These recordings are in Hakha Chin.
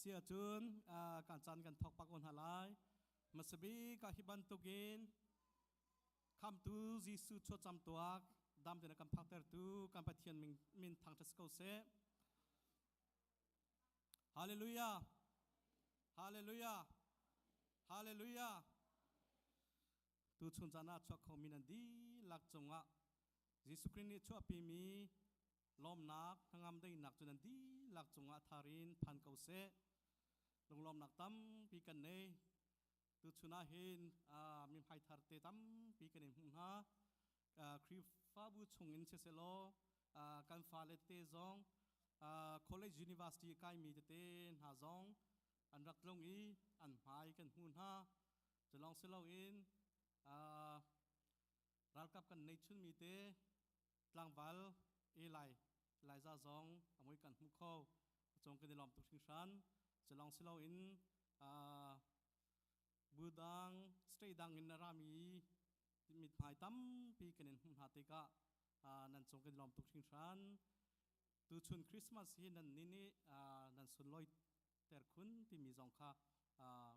Si ahcun kan caan kan thawk pak ko hna lai. Hmasabik ah hi bantukin Khamtu Jesuh chuacam tuak dam tein a kan phaktertu kan Pathian min thangṭhat si ko seh. Hallelujah! Hallelujah! Hallelujah! Tuchun caan ah chuak khomi nan dihlak cungah Jesuh Khrih nih chuahpimi lawmnak hnangam daihnak cu nan dihlak cungah thar in phan ko seh. Lunglawmnak tampi kan nei. Tuchun ah hin mi hmaithar te tampi kan in hmuh hna. Khrihfabu chungin siselaw kan fale tete zong college university kaimi tete hna zong an rak tlung i an hmai kan hmu hna. Culawng si loin ralkap kan nei chunmi te tlangval Eli Elijah zong a mui kan hmu kho. Cung kan i lawm tuk hringhran. Culawng si loin budang state dang in rami mithmai tampi kan in hmuh hna tikah nan cung kan i lawm tuk hringhran. Tuchun Christmas hi nan ni nih nan sunlawi ter khun timi zong kha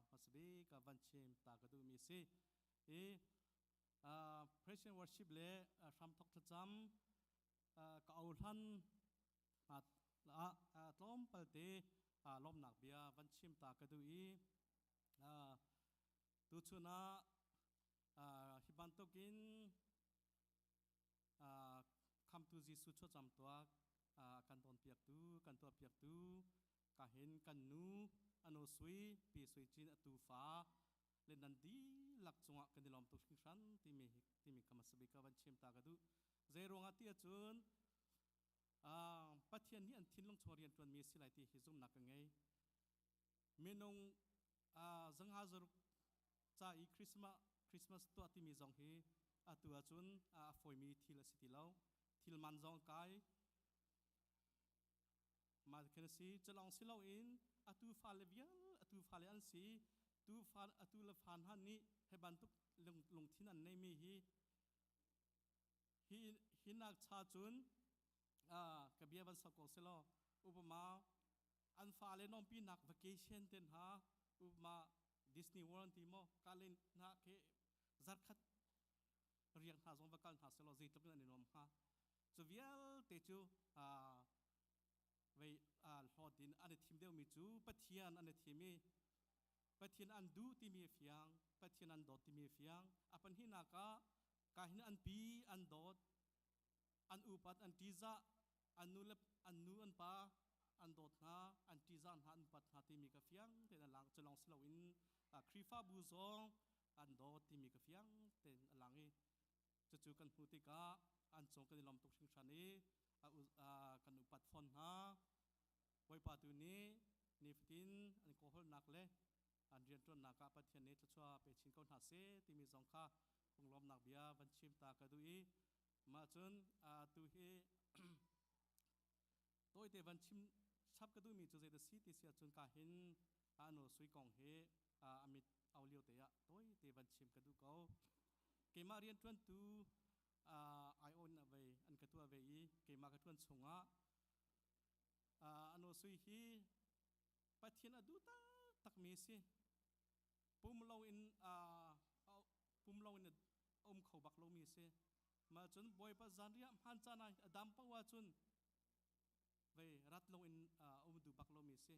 hmasabik ka van chim ta ka duhmi si. I Christian worship le hramthok thlacam ka ohlan ah tlawmpal te lawmnak bia van chim ta ka duh i tuchun ah hi bantukin khamtu Jesuh chuacam tuak kan tawnpiaktu kan tuahpiaktu ka hin kan nu anu sui pi sui cin atu fa le nan dihlak cungah kan i lawm tuk hringhran timi timi ka hmasa ka van chim ta ka duh. Zei ruangah ti ahcun Pathian nih an thinlung chung rian ṭuanmi a si lai ti hi zumhnak ka ngei. Minung zanga zaruk ca i Christmas Christmas tuah timi zong hi atu ahcun a fawimi thil a si ti lo. Thil man zong kai mah khin a si. Culawng si loin atu fale vial atu fale an si. Tu fa atu le fa hna nih hi bantuk lungthin an neimi hi hi hi nak cha cun ka bia van sok ko selaw upama an fale nompi nak vacation ten ha upama Disney World ti mo kalen na ke zarkhat riak hna zong va kal hna selaw zeitluk in an i nuam hnga. Cu vialte cu vei hlawt in an i thim deuhmi cu Pathian an i thim i Pathian an duh timi a fiang, Pathian an dawt timi a fiang. A pahnihnak ah ka hin an pi an dawt, an upat an ṭihzah, an nu le an nu an pa an dawt hna, an ṭihzah hna, an upat hna timi ka fiang tein a lang. Cu lawng si loin Khrihfabu zong an dawt timi ka fiang tein a lang i cucu kan hmuh tikah an cung kan i lawm tuk hringhran i kan upat fawn hna. Bawipa tu nih nifatin an kawhawlnak le an rianṭuannak ah Pathian nih thluachuah pe chin ko hna seh timi zong kha lunglawmnak bia van chim ta ka duh i mah cun tu hi tawite van chim chap ka duhmi cu zeidah si ti si ahcun ka hin anu sui kong hi a mit au lio te ah tawite van chim ka duh ko. Keimah rianṭuantu ai on a vei an ka tuah ve i keimah ka ṭuan chungah anu sui hi Pathian a duh taktakmi a si. Pum loin pum loin a um kho bak lomi a si. Mah cun Bawipa zanriah hmaan caan ah a dam paoh ahcun vei rat loin a um duh bak lomi a si.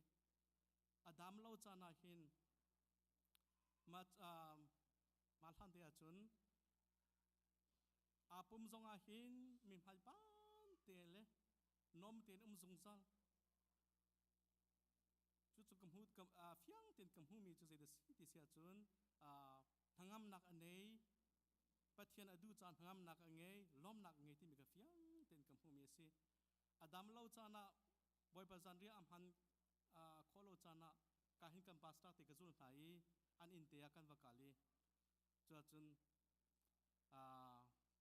A dam lo caan ah hin mah mah hlan te ahcun aa pum zong ah hin mi hmai ban te le nom tein um zungzal. Cucu ka hmu ka fiang tein ka hmumi cu zeidah si ti si ahcun hnangamnak a nei, Pathian a duh caan hnangamnak a ngei, lawmnak a ngei timi ka fiang tein ka hmumi a si. A dam lo caan ah Bawipa zanriah a hman khawh lo caan ah ka hin kan pastor te ka zul hna i an inn te ah kan va kal i cuahcun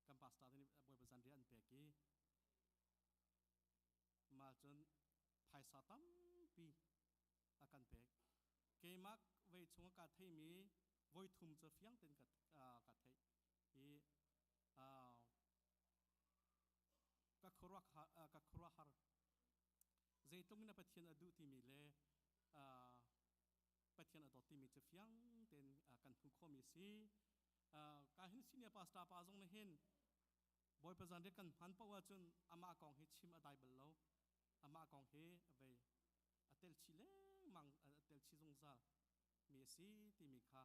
kan pastor te nih Bawipa zanriah an pek i mah cun phaisa tampi a kan pek. Keimah vei chung ka theimi voi thum cu fiang tein ka ka theih i ka khuaruah ka khuaruahhar. Zeitluk in a Pathian a duh timi le Pathian a dawt timi cu fiang tein kan hmuh khawhmi a si. Ka hin senior pastor pa zong nih hin Bawipa zanriat kan hman paoh ahcun amah kong hi chim a dai bal lo. Amah kong hi vei a tel chih lengmang, a tel chih zungzal mi a si timi kha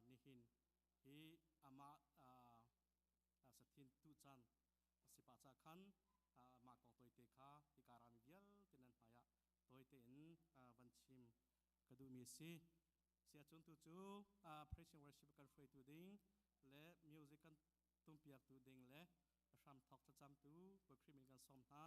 nihin hi amah sathin tu caan a si pah ca khan mah kong tawite kha hika rami vialte nan hmaiah tawite in van chim ka duhmi a si. Siacun tu cu praise and worship kan hruaitu ding le music kan tumpiaktu ding le hram thawk thlacamtu Bawi Khrih min kan sawm hna.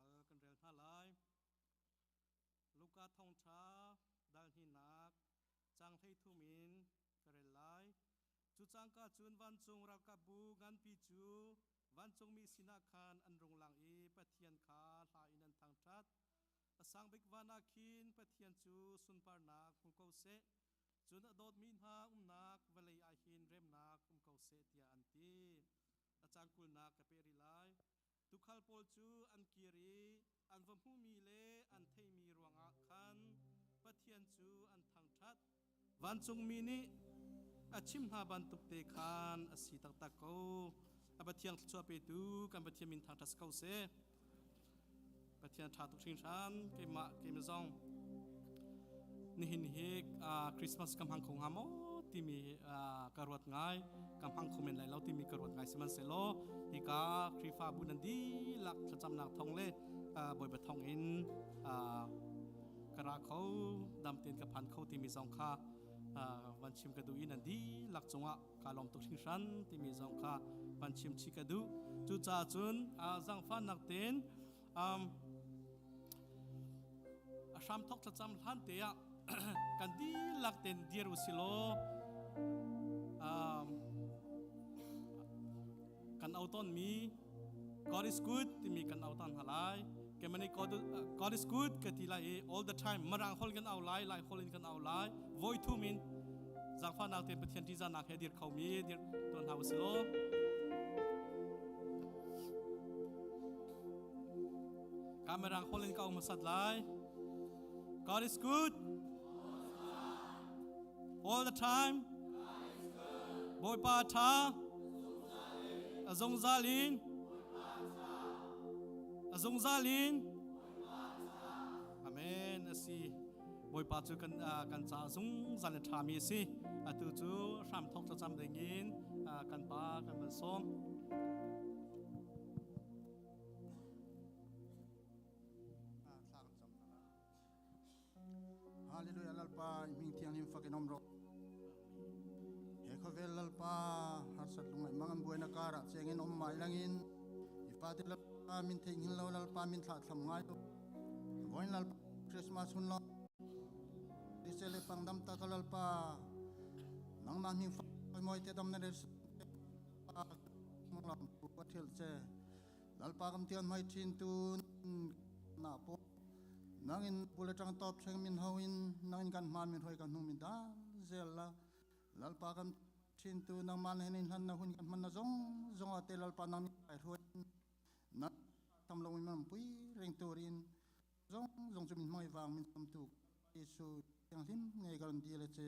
Baibal kan rel hna lai. Luka thawngṭha dal hnihnak caang 13 in ka rel lai. Cu cangka cun vancung ralkapbu nganpi cu vancungmi sinah khan an rung lang i Pathian kha hla in an thangṭhat. A sang bik van ah khin Pathian cu sunparnak hmu ko seh. Cun a dawtmi hna umnak vawlei ah hin remnak um ko seh tiah an ti. A cang kulnak ka peh rih lai. Tuukhal pawl cu an kir i an va hmuhmi le an theihmi ruangah khan Pathian cu an thangṭhat. Vancungmi nih a chim hna bantuk te khan a si taktak ko. A Pathian thluachuah petu kan Pathian min thangṭhat si ko seh. Pathian ṭha tuk hringhran keimah keimah zong nihin hi Christmas ka hmang kho hnga maw timi ka ruat ngai ka hmang kho men lai lo timi ka ruat ngai sihmanhsehlaw hika Khrihfabu nan dihlak thlacamnak thawng le Bawipa thawng in ka ra kho dam tein ka phan kho timi zong kha van chim ka duh i nan dihlak cungah ka lawm tuk hringhran timi zong kha van chim chih ka duh. Cucaah cun zaangfahnak tein a hramthok thlacam hlan te ah kan dihlak tein dir u silaw kan au tawnmi God is good timi kan au tan hna lai. Kemani God, God is good ka ti lai i all the time Mirang holh kan au lai, Lai holh in kan au lai. Voi thum in zaangfahnak tein Pathian ṭihzahnak he dir khomi dir tuan hna usih law. Ka Mirang holh in ka um hmasat lai. God is good all the time. Bawipa ṭha a zungzal in a zungzal in Amen a si Bawipa cu kan kan ca zungzal in ṭhami a si atu cu hram thawk thlacam ding in kan pa kan van sawm Hallelujah Lalpa hming thianghlim fakin om rawh. He khawvel Lalpa harsat lungai mangan buaina karah chengin om mai langin i fate Lalpa min thei ngin lo Lalpa min thla thlam ngai lo voin Lalpa Christmas hun lo disele pangdam ta ka Lalpa nangmah hming fa moi te dam na le lam pu thil che Lalpa kam tian mai thin tu na po nangin bul atang top thleng min ho in nangin kan hman min hoi kan hnung min dal zel la Lalpa kam thin tu nangman hen in hlan na hun kan hman na zong zong ate Lalpa nang ai hruai na tam lo min pui reng turin zong zong chu min hmai wang min tam tu Jesu thianghlim ngei kan di le che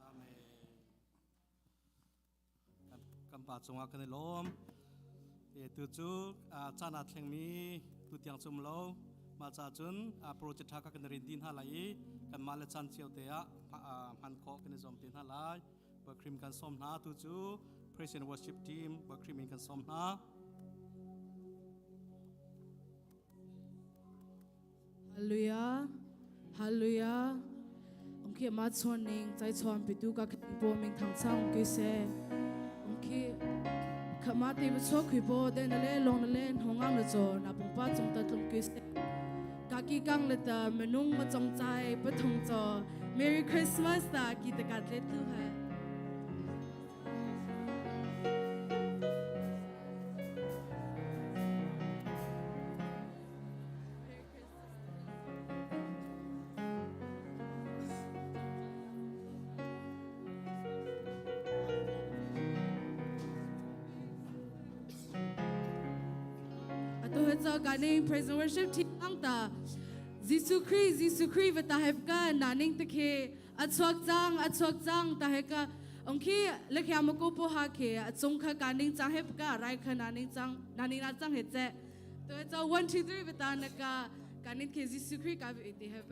Amen Kan pa cungah kan i lawm. Tu cu caan aa thlengmi tu tiang cu um lo. Mah ca cun project ṭha kha kan rin dih hna lai i kanmah le caan cio te ah hman khawh kan i zuam te hna lai. Bakrim kan sawm hna. Tu cu Praise and Worship Team Bakrim in kan sawm hna. Hallelujah. Hallelujah. Ong khi ma chuan ning chai chuan pitu ka khin po ming thang chang ki se. Ong khi khama ti bu cho khui po de na le long na le hong ang na cho na pung pa chung ta tlung ki se. Aki kang le ta menung ma chong chai pathong cho Merry Christmas ta ki ta kat le tu hai. Atu he cho ka ning praise and worship team ang ta Jesu Christ Jesu Christ va ta hep ka na ning te khe achuak chang achuak chang ta he ka ong khi le khya ma ko po ha khe achung kha ka ning chang hep ka rai kha na ning chang na ning na chang he che to he cho 1 2 3 va ta na ka ka ning khe Jesu Christ ka vi ti hep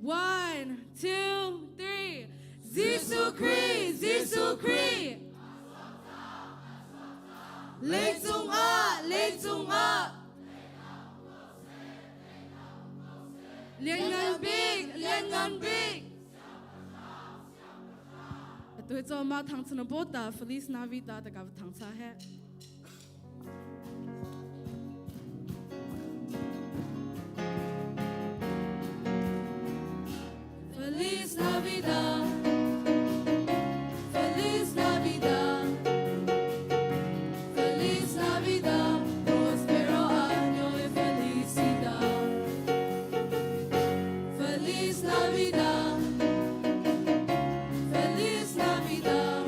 1 2 3 Jesu Christ Jesu Christ Leicung ah leicung ah Lianngan bik lianngan bik Atu hi cho ma thang chana bo ta Feliz Navidad ta ka thang cha he Feliz Navidad Feliz Navidad Feliz Navidad Prospero año y felicidad Feliz Navidad Feliz Navidad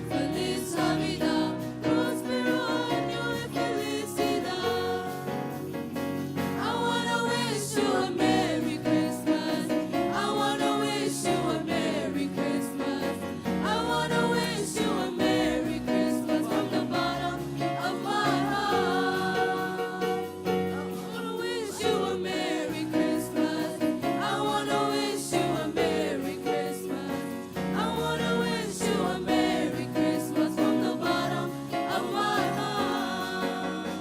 Feliz Navidad Prospero año y felicidad I wanna wish you a Merry Christmas. I wanna wish you a Merry Christmas. I wanna wish you a Merry Christmas from the bottom of my heart. I wanna wish you a Merry Christmas. I wanna wish you a Merry Christmas. I wanna wish you a Merry Christmas from the bottom of my heart.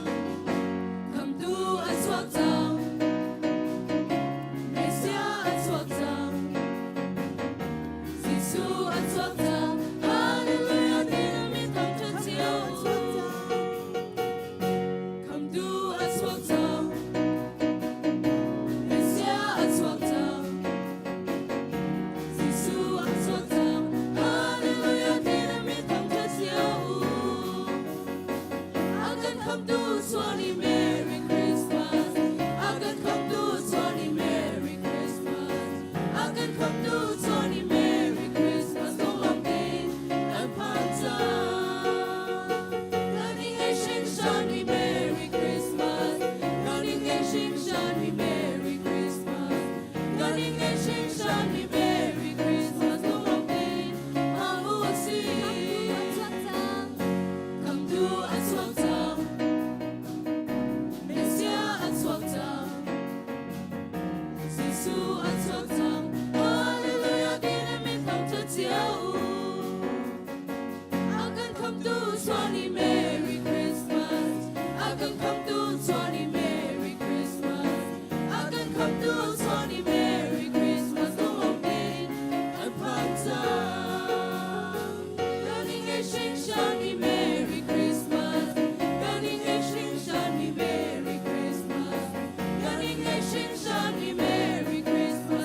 Khamhtu a chuak cang. Messiah a chuak cang. Jesuh a chuak cang. Hallelujah tiin mi thangṭhat cio. Khamhtu a chuak cang. Messiah a chuak cang. Jesuh a chuak cang. Hallelujah tiin mi thangṭhat cio. A kan khamhtu chuani Merry Christmas. A kan khamhtu chuani Merry Christmas. A kan khamhtu chuani Merry Christmas. Lunglawm tein kan phan cang. Kan i ngaih hringhran Merry Christmas. Kan i ngaih hringhran Merry Christmas. Kan i ngaih hringhran Merry Christmas. Lunglawm tein hmang u sih. Khamhtu a chuak cang. Messiah a chuak cang. Jesuh a chuak cang. Hallelujah tiin mi thangṭhat cio. A kan khamhtu chuani Merry Christmas. A kan khamhtu chuani Merry Christmas. A kan khamhtu chuani Merry Christmas. Lunglawm tein kan phan cang. Kan i ngaih hringhran Merry Christmas. Kan i ngaih hringhran Merry Christmas. Kan i ngaih hringhran Merry Christmas.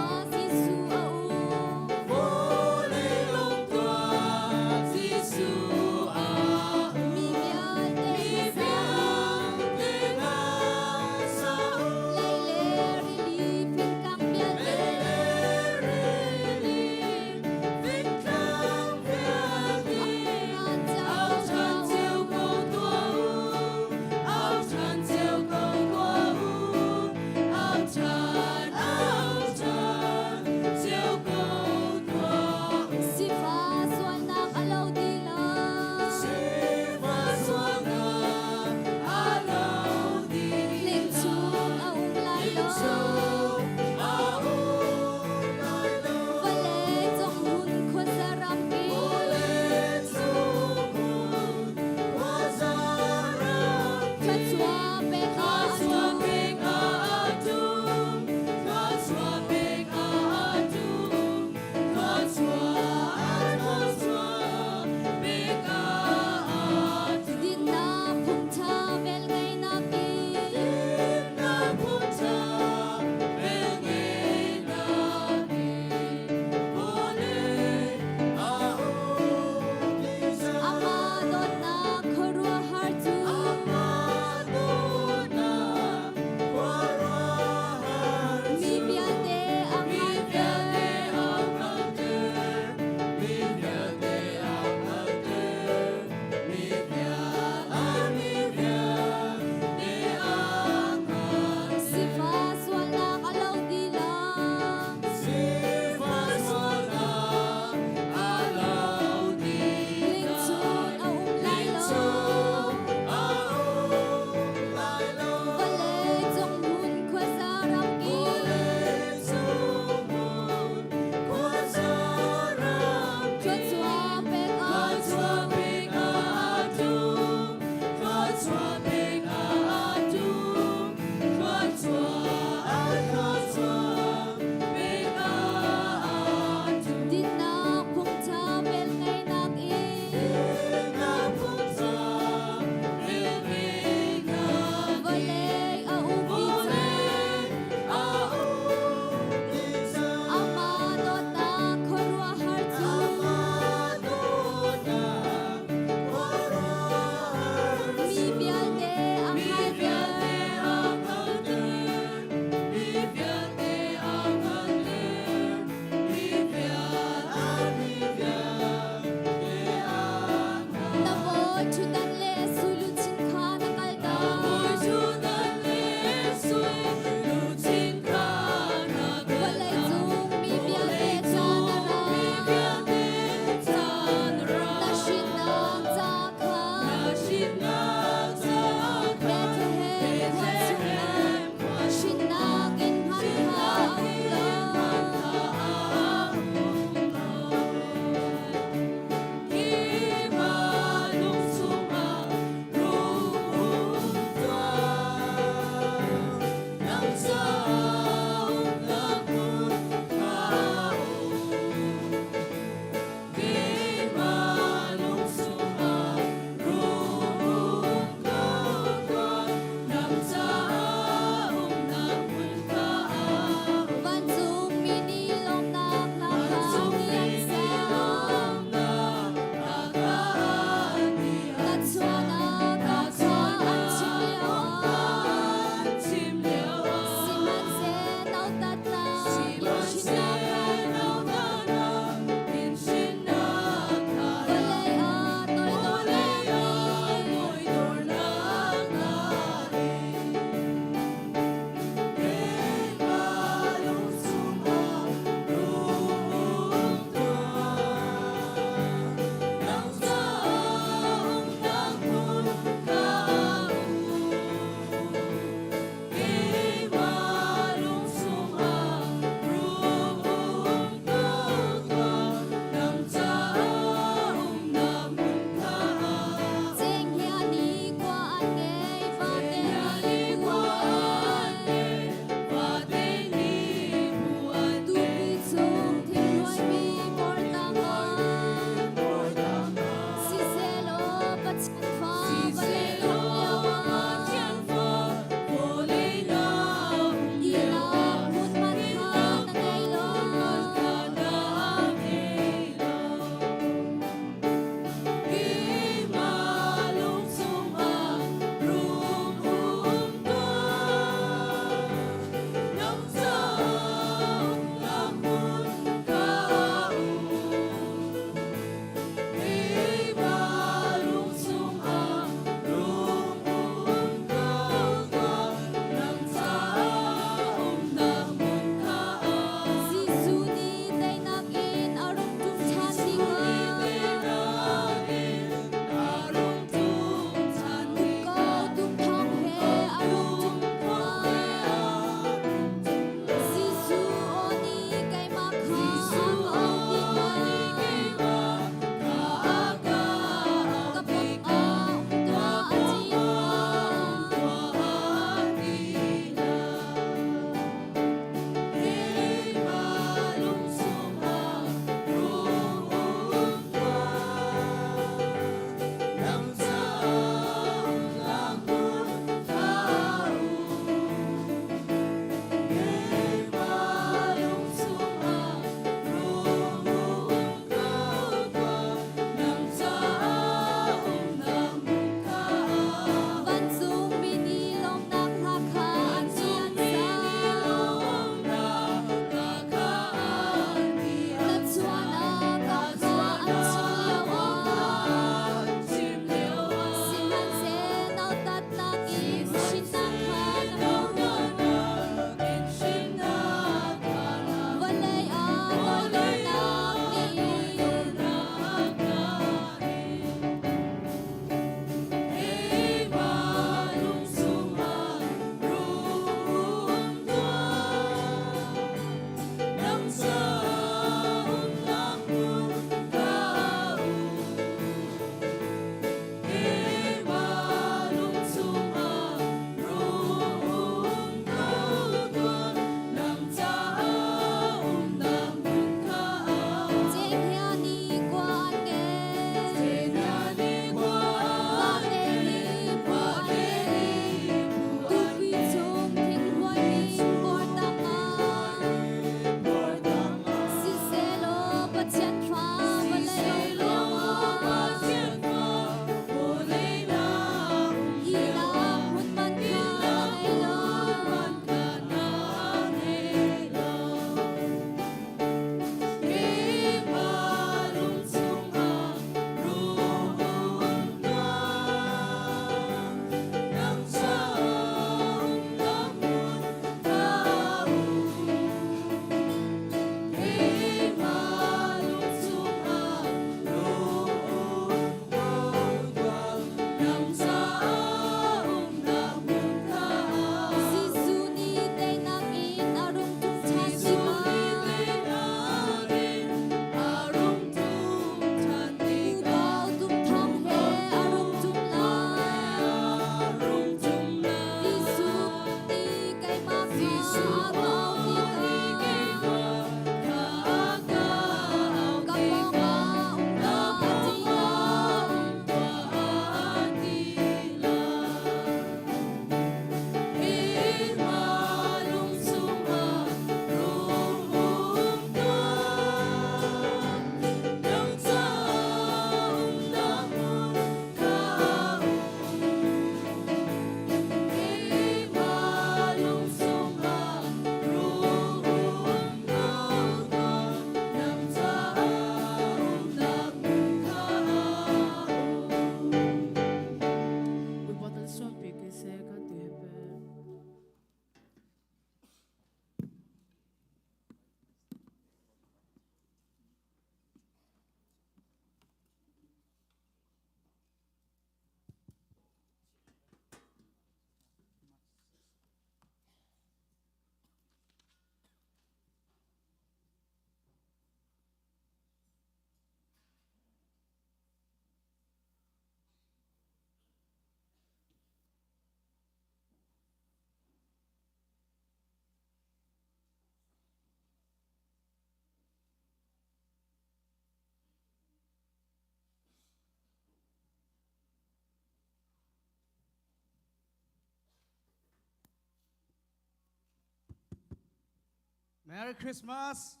Merry Christmas!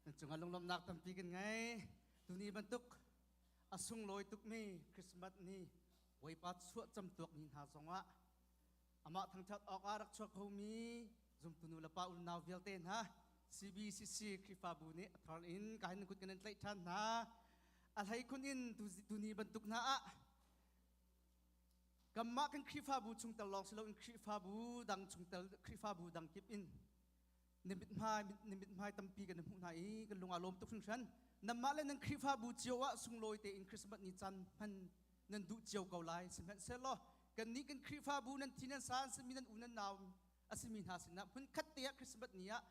Nan cungah lunglawmhnak tampi kan ngei. Tuni bantuk a sunglawi tukmi Christmas ni Bawipa chuah camtuak ni hna zongah amah thangṭhat awkah rak chuak khomi zumtu nu le pa unau vialte hna CBCC Khrihfabu nih a thar in ka hin kut kan in tlaih ṭhan hna. A hleikhun in tuni bantuk hna ah Kanmah kan Khrihfabu chungtel lawng si loin Khrihfabu dang chungtel Khrihfabu dang kip in na mithmai na mithmai tampi kan hmuh hna i kan lung aa lawm tuk hringhran. Nanmah le nan Khrihfabu cio ah sunglawi tein Christmas ni caan hman nan duh cio ko lai. Sihmanhsehlaw kannih kan Khrihfabu nan thi nan sa an simi nan u nan nau a simi hna sinah hmun khat te ah Christmas ni ah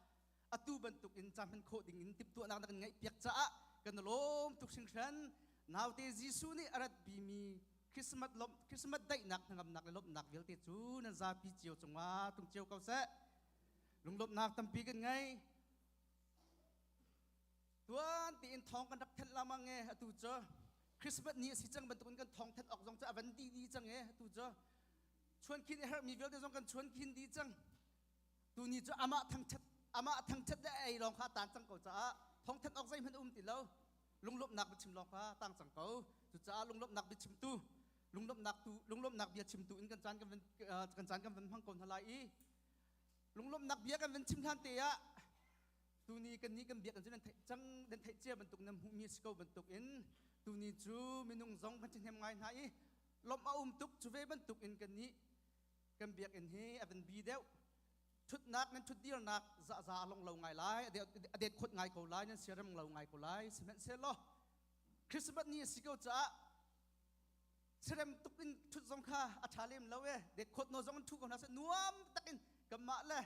atu bantuk in caan hman khawh ding in timhtuahnak na kan ngeihpiak caah kan lawm tuk hringhran. Naute Jesuh nih a ratpimi Christmas lawmh Christmas daihnak hnangamnak le lawmhnak vialte cu nan zapi cio cungah tlung cio ko seh. Lunglawmhnak tampi kan ngei. Tuan tiin thawng kan rak thanh lamang e atu cu Christmas ni a si cang bantukin kan thawng thanh awk zong cu a van dih dih cang e atu cu chuan khin a herhmi vialte zong kan chuan khin dih cang. Tuni cu amah thangṭhat amah thangṭhat le ei lawng kha tan cang ko caah thawngthanh awk zeihmanh um ti lo. Lunglawmhnak biachim lawng kha tang cang ko. Cucaah lunglawmhnak biachimtu lunglawmhnak tu lunglawmhnak bia chimtu in kan caan kan van kan caan kan van hmang ko hna lai i lunglawmhnak bia kan van chim hlan te ah tuni kan nih kan biak cu nan theih cang nan theih cia bantuk nan hmuhmi si ko bantuk in tuni cu minung zong kan ṭhahnem ngai hna i lawmh a um tuk cu ve bantuk in kan nih kan biakinn hi a van bi deuh thutnak nan thutdirnak za a long lo ngai lai a det khot ngai ko lai nan siarem lo ngai ko lai sihmanhsehlaw Christmas ni a si ko caah serem tuk in thut zong kha a ṭha lem lo e det khot no zong in thu ko hna seh nuam takin kanmah le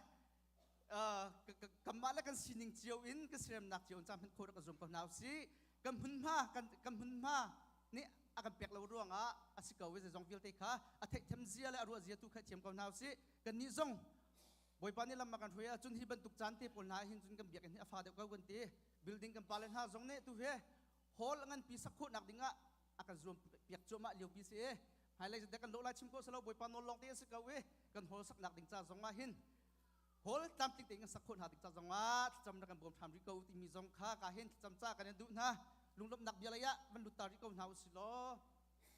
kanmah le kan sining cio in kan siaremnak cio in caan hman khawh rak zum ko hna usih kan hmunhma kan kan hmunhma nih a kan pek lo ruangah a si ko i zeizong vialte kha a theihthiam zia le a ruah zia tu kha thiam ko hna usih kannih zong Bawipa nih lam a kan hruai ahcun hi bantuk caan te pawl hna hin cun kan biakinn hi a fa deuh ko kan ti building kan pale hna zong nih tu he hall nganpi sak khawhnak dingah a kan zuam piak cuahmah lio pi si i hmailei zan kan lawh lai chim ko selo Bawipa nawl lawng te a si ko i kan hall saknak ding ca zong ah hin hall tlamtling tein kan sak khawh hna ding ca zong ah thlacam na kan bawm hram rih ko timi zong kha ka hin thlacam ca kan in duh hna lunglawmhnak bia lei ah van lut ta rih ko hna usih law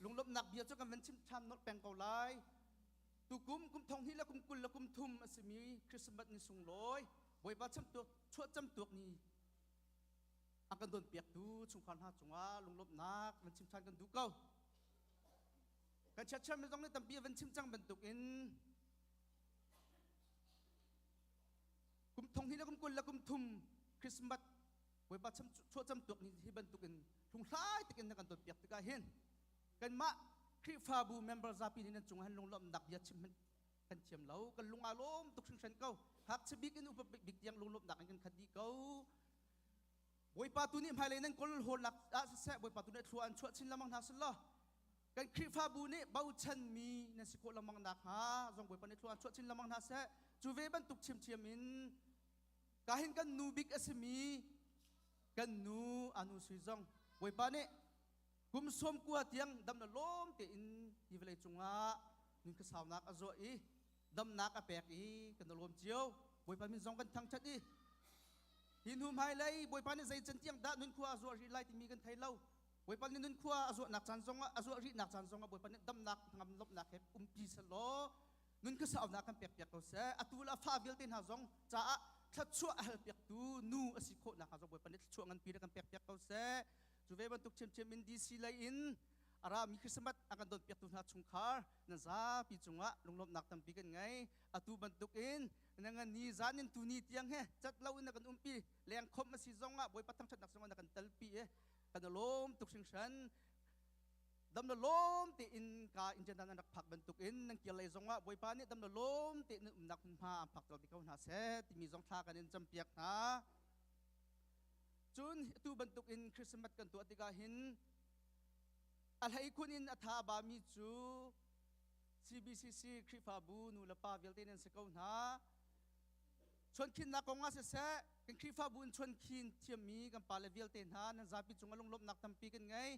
lunglawmhnak bia cu kan van chim ṭhan nolh peng ko lai tukum kum thong hnih le kum 23 a simi Christmas ni sunglawi Bawipa chamtuak chuah camtuak ni a kan donpiaktu chungkhar hna cungah lunglawmhnak van chim ṭhan kan duh ko kan chiatchiam zong nih tampi van chim cang bantukin kum thong hnih le kum 23 Christmas Bawipa chuah camtuak ni hi bantukin hlunghlai takin na kan donpiak tikah hin kanmah Khrihfabu member zapi nih nan cungah hin lunglawmhnak bia chim hmanh kan thiam lo kan lung aa lawm tuk hringhran ko ngakchia bik in upa bik tiang lunglawmhnak in kan khat dih ko Bawipa tu nih hmailei nan kawl hawlnak ah siseh Bawipa tu nih thlua an chuah chin lengmang hna selaw kan Khrihfabu nih bochanmi nan si khawh lengmang nakhnga zong Bawipa nih thlua an chuah chin lengmang hna seh cu ve bantuk chiamchiam in ka hin kan nu bik a simi kan nu anu sui zong Bawipa nih kum 90 tiang dam le lawm tein hi vawlei cungah nun khuasaunak a zuah i damnak a pek i kan lawm cio Bawipa min zong kan thangṭhat i hi hnu hmailei Bawipa nih zei can tiang dah nun khua a zuah rih lai timi kan thei lo Bawipa nih nun khua a zuahnak caan zongah a zuah rihnak caan zongah Bawipa nih damnak hnangam lawmhnak he umpi selaw nun khuasaunak kan pek piak ko seh atu le a fa vialte hna zong caah thluachuah a hal piaktu nu a si khawh nakhnga zong Bawipa nih thluachuah nganpi kan pek piak ko seh cu ve bantuk ṭhiamṭhiam in DC lei in a rami Christmas a kan donpiaktu hna chungkhar nan zapi cungah lunglawmhnak tampi kan ngei atu bantuk in na ni zan in tuni tiang he cat lo in na kan umpi leng khom a si zongah Bawipa thangṭhatnak zongah na kan telpi i kan lawm tuk hringhran dam na lawm tein ka injan an rak phak bantuk in nan kir lei zongah Bawipa nih dam na lawm tein nan umnak hmunhma an phak ter ko hna seh timi zong thla kan in campiak hna cun atu bantuk in Christmas kan tuah tikah hin a hleikhun in a tha a bami cu CBCC Khrihfabu nu le pa vialte nan si ko hna chuankhinnak kong ah siseh kan Khrihfabu in chuankhin thiammi kan pale vialte hna nan zapi cungah lunglawmhnak tampi kan ngei.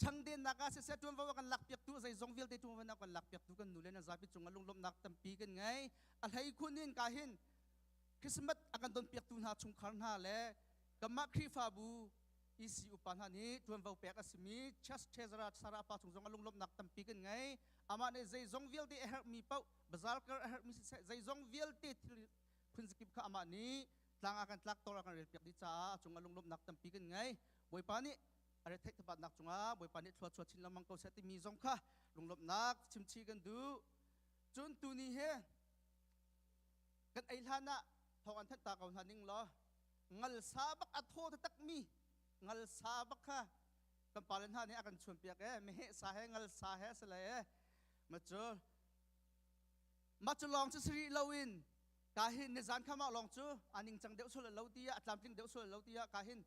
Changdennak ah siseh ṭuanvo a kan lakpiaktu zeizong vialte ṭuanvo a kan lakpiaktu kan nu le na zapi cungah lunglawmhnak tampi kan ngei. A hlei khun in ka hin Christmas a kan donpiaktu hna chungkhar hna le kanmah Khrihfabu EC upa hna nih ṭuanvo pek a simi Church Treasurer Sarah pa cung zong a lunglawmhnak tampi kan ngei. Amah nih zeizong vialte a herhmi paoh bazar kar a herhmi siseh zeizong vialte thil phunzakip kha amah nih tlang ah kan tlak tor a kan relpiak dih caah a cungah lunglawmhnak tampi kan ngei. Bawipa nih a retheih thabatnak cungah Bawipa nih thlua chuah chin lengmang ko seh timi zong kha lunglawmhnak chimchih kan duh. Cun tuni hi kan ei hlan ah thawng an thanh ta ko hna ning law ngal sa bak a thaw takmi ngal sa bak kha kan pale hna nih a kan chuanpiak e meheh sa he ngal sa he sale e ma cu ma cu lawng cu siri loin ka hin nizan kha mah lawng cu a ningcang deuh sul lo tiah a tlamtling deuh sul lo tiah ka hin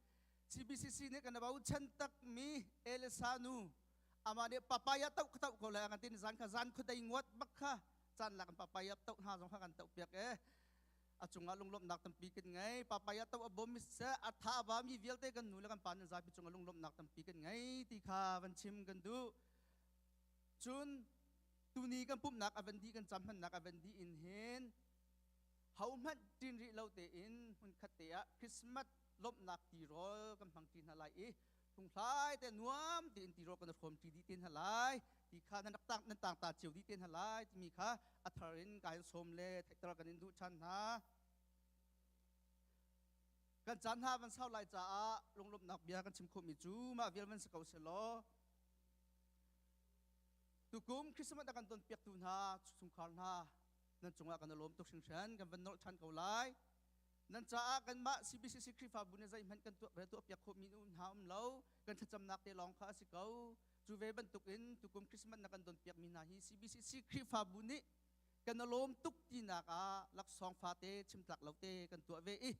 CBCC nih kan bochan takmi Elisa nu amah nih papaya toh ka toh ko lai kan ti zan kha zan khuadei nguat bak kha caan lak in papaya toh hna zong kha kan toh piak e a cungah lunglawmhnak tampi kan ngei papaya toh a bawm mi siseh a tha a ba mi vialte kan nu le kan pa nan zapi cungah lunglawmhnak tampi kan ngei ti kha van chim kan duh cun tuni kan pumhnak a van di kan cam hmannak a van di in hin hohmanh ṭin rih lo tein hmunkhat te ah Christmas lawmhnak tirawl kan hmang ṭi hna lai i hlunghlai te nuam tein tirawl kan hrawm ṭi dih te hna lai ti kha nan rak tang nan tang ta cio dih te hna lai timi kha a thar in ka in sawm le theihter kan in duh ṭhan hna. Kan caan hna van sau lai caah lunglawmhnak bia kan chim khawhmi cu mah vial van si ko selaw tukum Christmas a kan tonpiaktu hna chungkhar hna nan cungah kan i lawm tuk hringhran kan van nolh ṭhan ko lai nan caah kanmah CBCC Khrihfabu nih zeihmanh kan tuah tuah piak khawhmi hna um lo kan thlacamnak te lawng kha a si ko cu ve bantukin tukum Christmas na kan don piakmi hna hi CBCC Khrihfabu nih kan i lawm tuk tinak ah laksawng fate chimtlak lo te kan tuah ve i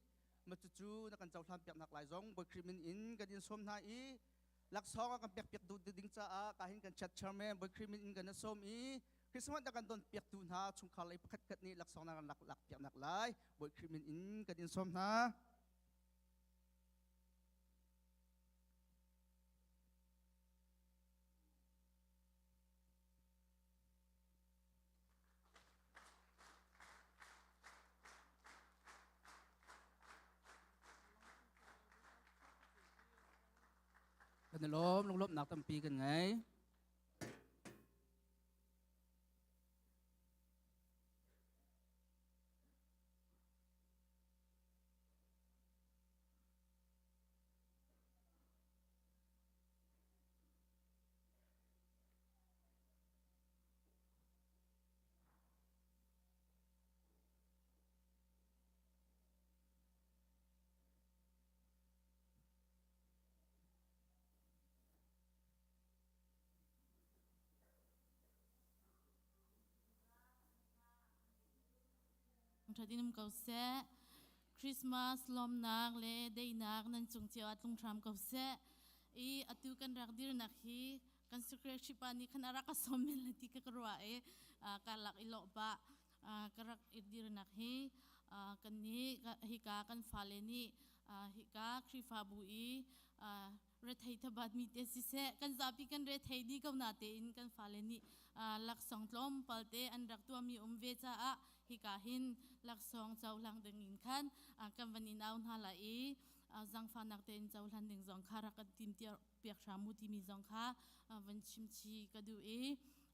ma cucu na kan cohlan piaknak lai zong Bawi Khrih min in kan in sawm hna i laksawng a kan pek piak duh ding caah ka hin kan chat chairman Bawi Khrih min in kan sawm i Christmas na kan don piaktu hna chungkhar lei pakhat khat nih laksawng na kan lak lak piaknak lai Bawi Khrih min in kan in sawm hna. Kan i lawm lunglawmhnak tampi kan ngei. Ṭhat in um ko seh. Christmas lawmnak le daihnak nan cung cio ah tlung hram ko seh. I atu kan rak dirnak hi kan secretary pa nih khan a rak ka sawm men la ti ka ka ruah i ka lak i lawh pah ka rak i dirnak hi kan nih hika kan fale nih hika Khrihfabu i rethei thabat mi te siseh kan zapi kan rethei di ko na tein kan fale nih laksawng tlawmpal te an rak tuahmi um ve caah hika hin laksawng cohlang ding in khan kan van in au hna la i zangfahnak tein cohlan ding zong kha rak kan tim piak hram u timi zong kha van chimchi ka duh i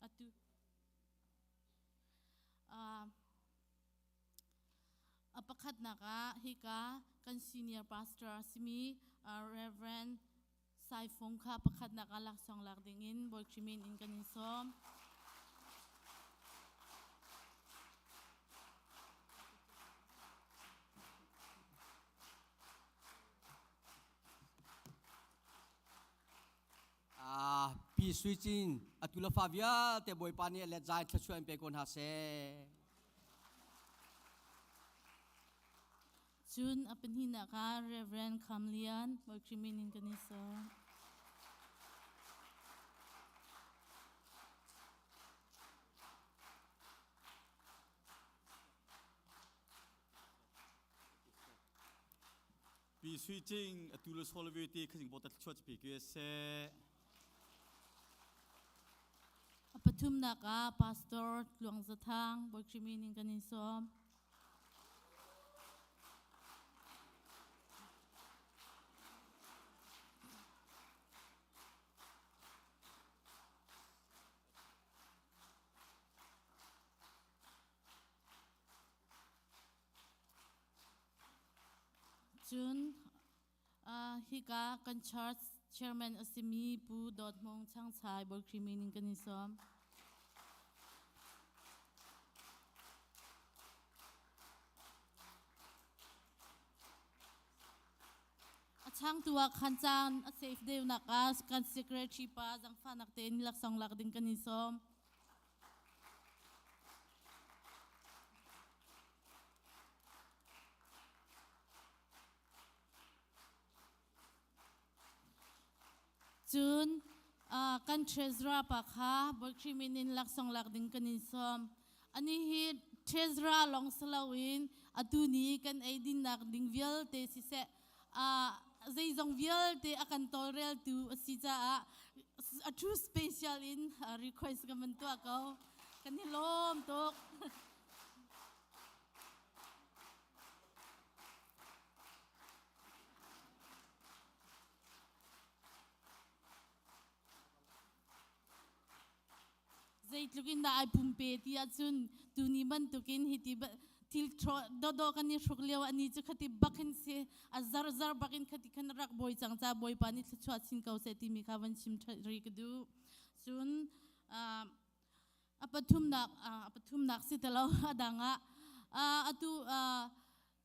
atu A pakhatnak ah hika kan senior pastor a simi Reverend Sai Fung kha pakhatnak ah laksawng lak dingin Bawi Khrih min in kan in sawm. Pi Sui Cin atu le fa vialte Bawipa nih let zai thluachuah in pe ko hna seh. Cun a pahnihnak ah Reverend Kham Lian Bawi Khrih min in kan i sawm. Pi Sui Cing atu le sol ve te khazing bota thluachuah pe ke seh. A pathumnak ah Pastor Tluang Za Thang, Bawi Khrih min in kan in sawm. Cun hika kan church chairman a simi Pu Dawt Hmung Changchai Bawi Khrih min in kan in sawm. A changtu ah khan caan a safe deuhnak ah kan secretary pa zangfahnak tein laksawng lak ding kan in sawm. Cun kan treasurer pa kha Bawi Khrih min in laksawng lak ding kan in sawm. Ani hi treasurer lawng si loin atu ni kan eidinnak ding vialte siseh zeizong vialte a kan tawlreltu a si caah a true special in request kan van tuah ko. Kan i lawm tuk. Zeitluk in dah ai pumpe ti ahcun tuni bantukin hiti thil dawdawh kan i hruk lio ani cu khati bakin si a zar zar bakin khati khan rak bawi cang ca bawipa nih thluachuah chin ko seh timi kha van chim ri ka duh. Cun a pathumnak a pathumnak si talo a dang ah atu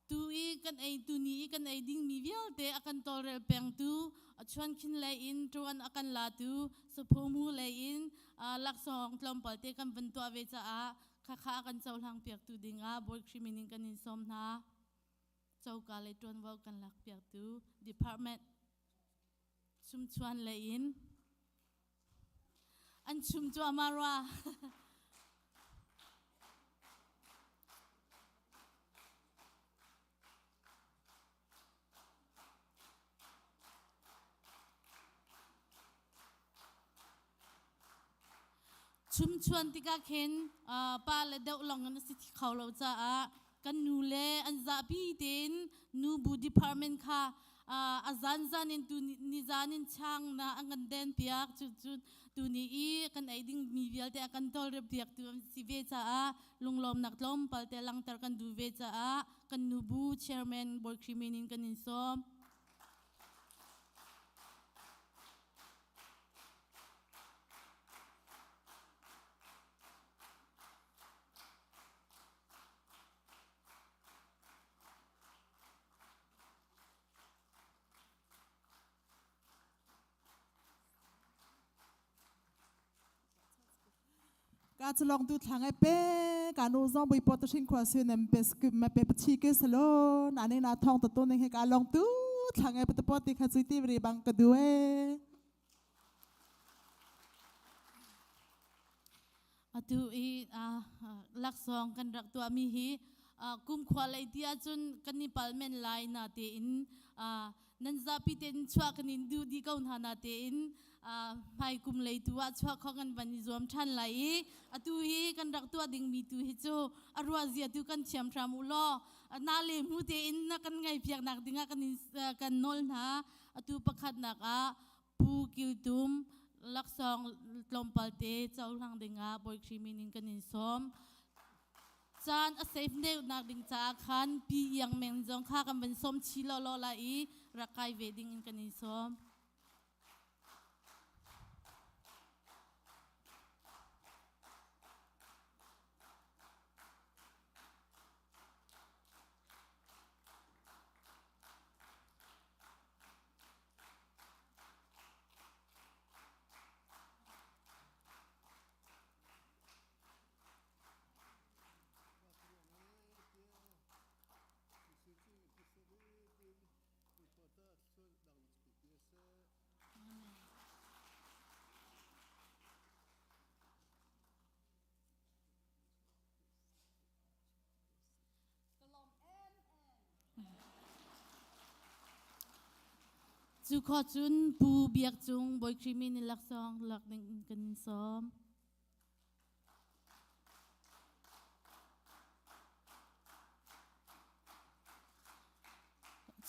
tu i kan ei tu ni i kan ei dingmi vialte a kan tawlrel pengtu a chuankhin lei in ṭuan a kan latu saphomu lei in laksawng tlawmpal te kan van tuah ve caah khakha a kan cohlang piaktu dingah Bawi Khrih min in kan in sawm hna. Coka lei ṭuanvo kan lak piaktu department chumchuan lei in an chum cuahmah rua. Chumchuan tikah khin pa le deuh lawng in a si kho lo caah kan nu le an zapi tein nubu department kha a zanzan in tu nizan in chang na an kan den piak cu cu tuni i kan ei ding mi vialte a kan tawlrep piak tu an si ve caah lunglawmnak tlawmpal te langter kan duh ve caah kan nubu chairman Bawi Khrih min in kan in sawm. Ka chalong tu thlang ai pe ka nu zong bui pot hring khua su nem pe sku ma pe pachi ke salo na ne na thong ta to ne he ka long tu thlang ai pat pot ti kha chui ti ri bang ka du e Atu i laksawng kan rak tuahmi hi kumkhua lei ti ahcun kan i pal men lai na tein nan zapi tein chuah kan in duh dih ko hna na tein hmai kum lei tu ah chuah kho kan van i zuam ṭhan lai i atu hi kan rak tuah dingmi tu hi cu a ruah zia tu kan thiam hram u law na le hmu tein na kan ngai piaknak dingah kan in kan nawl hna atu pakhatnak ah Pu Kil Tum laksawng tlawmpal te cohlang dingah Bawi Khrih min in kan in sawm. Caan a safe deuhnak ding caah khan Pi Iang Meng zong kha kan van sawm chi lawlaw lai i rak kai ve ding in kan in sawm. Cu khawh cun Pu Biak Cung Bawi Khrih min in laksawng lak ding in kan in sawm.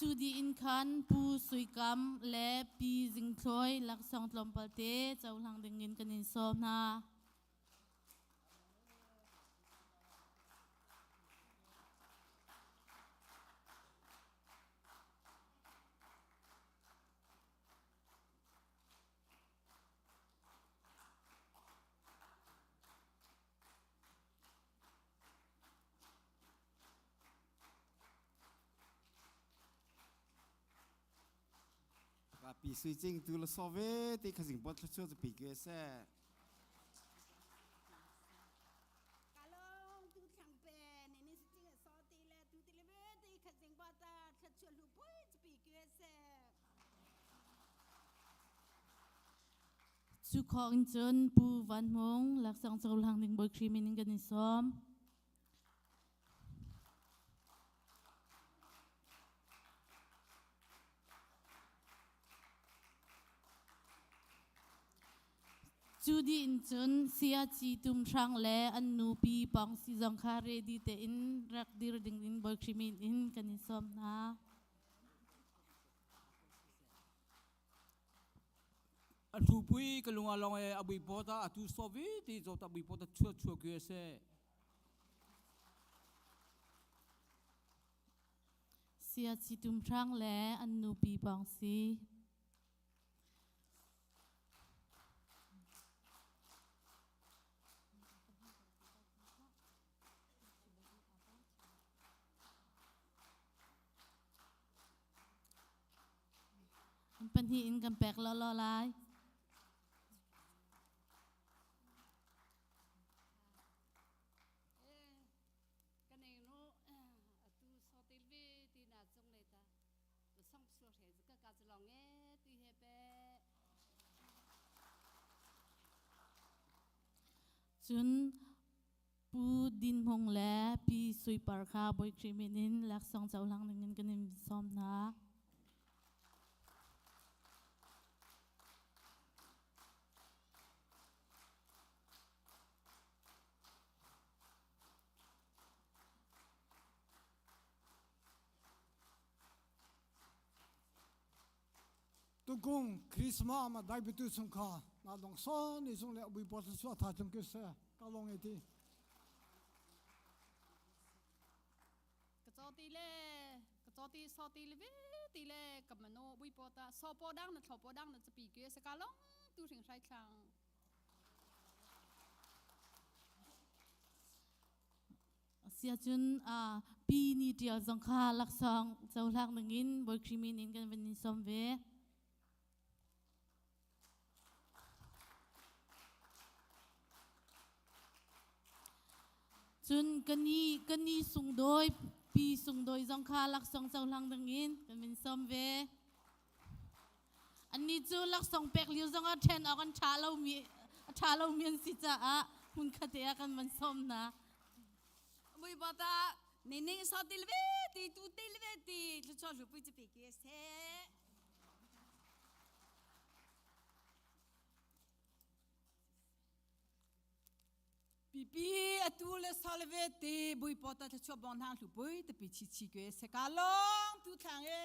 Cu dih in khan Pu Sui Kam le Pi Zing Thlawi laksawng tlawmpal te cohlang dingin kan in sawm hna. Pi sui cing tu la so ve ti khazing pot thla chu pi ke se. Kalong tu thlang pe ni ni si ching so ti le tu ti le ve ti khazing ba ta thla chu lu pui pi ke se. Cu khawng in cun Pu Van Hmung laksawng cohlang ding Bawi Khrih min in kan in sawm. Cu dih in cun Siaci Tum Hrang le an nupi Pawng Si zong kha ready tein rak dir ding in Bawi Khrih min in kan in sawm hna. A hlupui ka lunga long e abui pota atu sovi ti zota bui pota chua chua kye se. Sia chi tum hrang le an nupi pawng si. An pahnih in kan pek lawlaw lai. Cun Pu Din Hmung le Pi Sui Par kha Bawi Khrih min in laksawng cohlang dingin kan in sawm hna. Tukung Christmas ma dai bitu sung kha na dong so ni sung le bui pot su tha chung ke se ka long e ti ka cho ti le ka cho ti so ti le ve ti le ka mano bui po ta so po dang na thlo po dang na chapi ke se ka long tu hring hrai thlang Siacun pi ni ṭial zong kha laksawng cohlang dingin Bawi Khrih min in kan van in sawm ve. Cun kani sungdawi pi sungdawi zong kha laksawng cohlang dingin kan van sawm ve. Annih cu laksawng pek lio zongah ṭhen awk an ṭha lomi a ṭha lomi an si caah hmunkhat te ah kan van sawm hna. Mui bata ni ning so til ve ti tu til ve ti thluchuah hlupui chu pi ki se. Pipi atu le sal ve te bui pota thluachuah bong hna hlu pui te pi chi chi ke se ka long tu thlang e.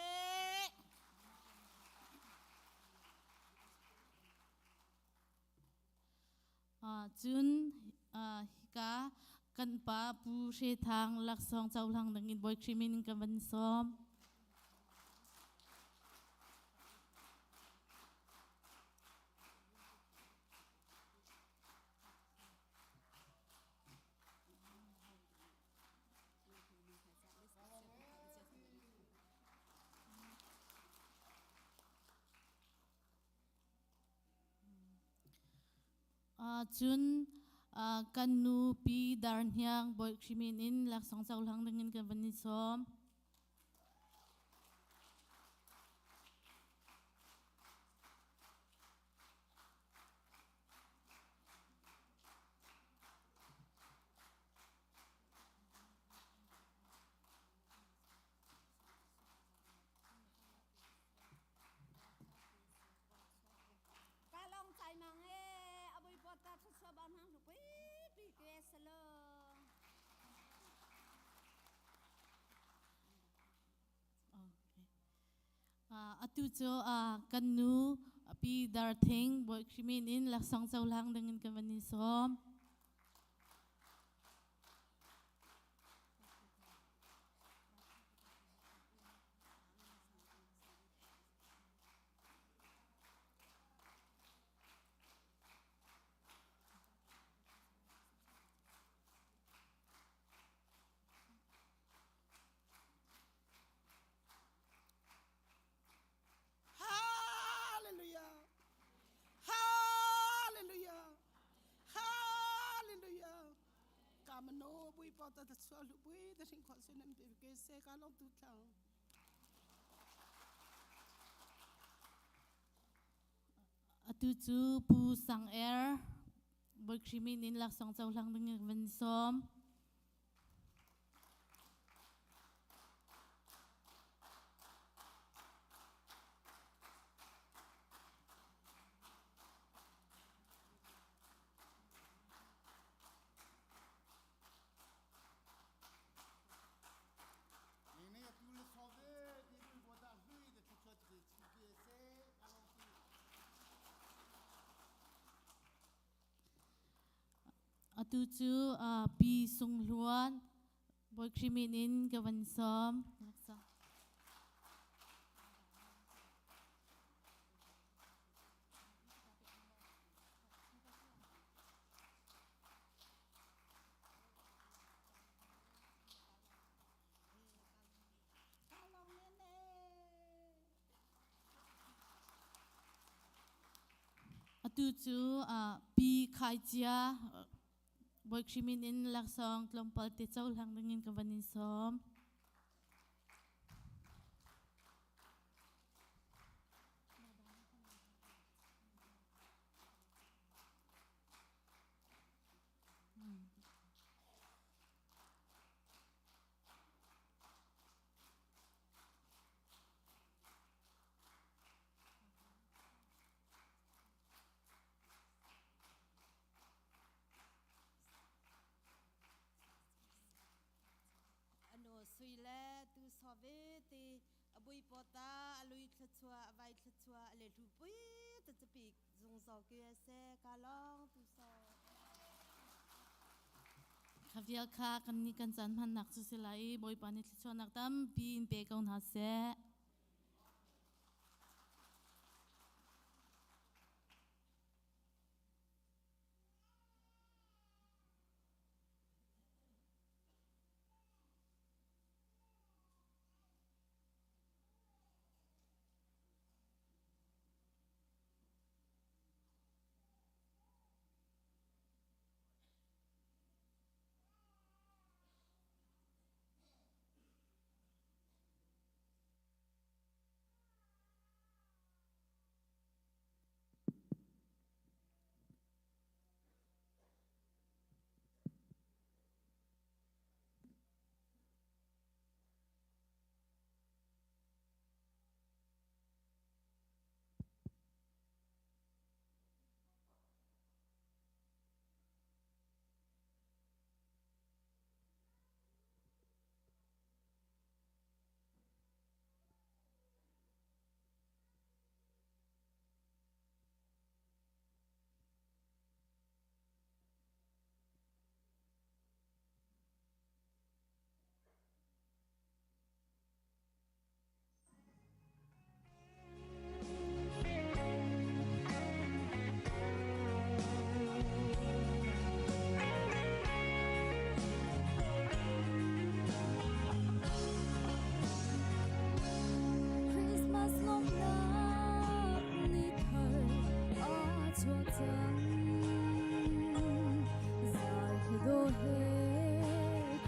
Cun hika kan pa Pu Hre Thang laksawng cohlang dingin Bawi Khrih min in kan van sawm. Cun kan nu Pi Dar Hniang Bawi Khrih min in laksawng cohlang dingin kan van in sawm. Ka long chai mang e abui pota thuswa ba nang lu pui pi ke salo. Okay. Atu cu kan nu Pi Dar Thing Bawi Khrih min in laksawng cohlang dingin kan van in sawm. Hallelujah. Hallelujah. Hallelujah. Kamano bui pa ta chua lu bui ta hring khol se nam pe ke se ka long tu thlang. Atu cu Pu Sang Er Bawi Khrih min in laksawng cohlang ding in van sawm. Atu cu Pi Sung Hluan Bawi Khrih min in ka van sawm. Atu cu Pi Khai Cia Bawi Khrih min in laksawng tlawmpal te cohlang dingin ka van in sawm. Anu sui le tu so ve ti abui pota alui thlachua avai thlachua ale hlu pui ta chapi zungzal ke se ka long tu so. Kha vial kha kan ni kan caan hmannak cu si lai i Bawipa nih thluachuahnak tampi in pe ko hna seh. Christmas lawmhnak ni thar aa chuak cang. Zai he do he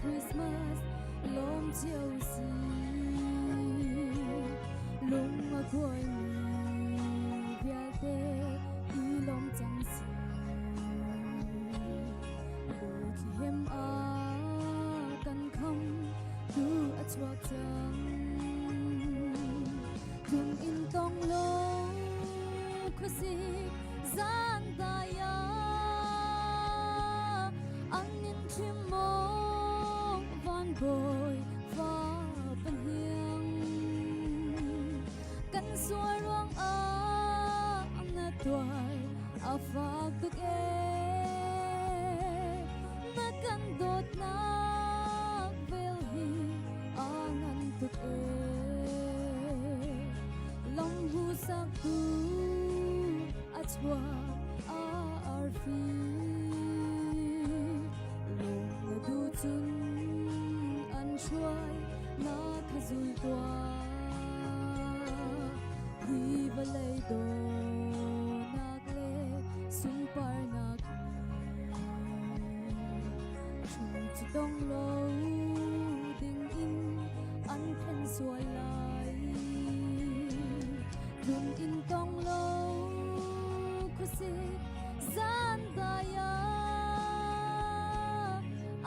Christmas lawm cio si. Lung a kuaimi vialte i lawm cang si. Bethlehem ah kan kham tu a chuak cang. Tlung in tong lo khuasik zan daya ang nin thim maw van bawi fa pan hiang kan A fak tuk ee na kan dawtnak vel hi a ngan tuk ee lam hu sak tu a chuak a arfi lung na du cun an hruai na kha zul tuah hi vawlei dawnak le sunparnak thu cu tong lo ding in an phen sual lai. Tlun in tong lo khuasik zan dai ah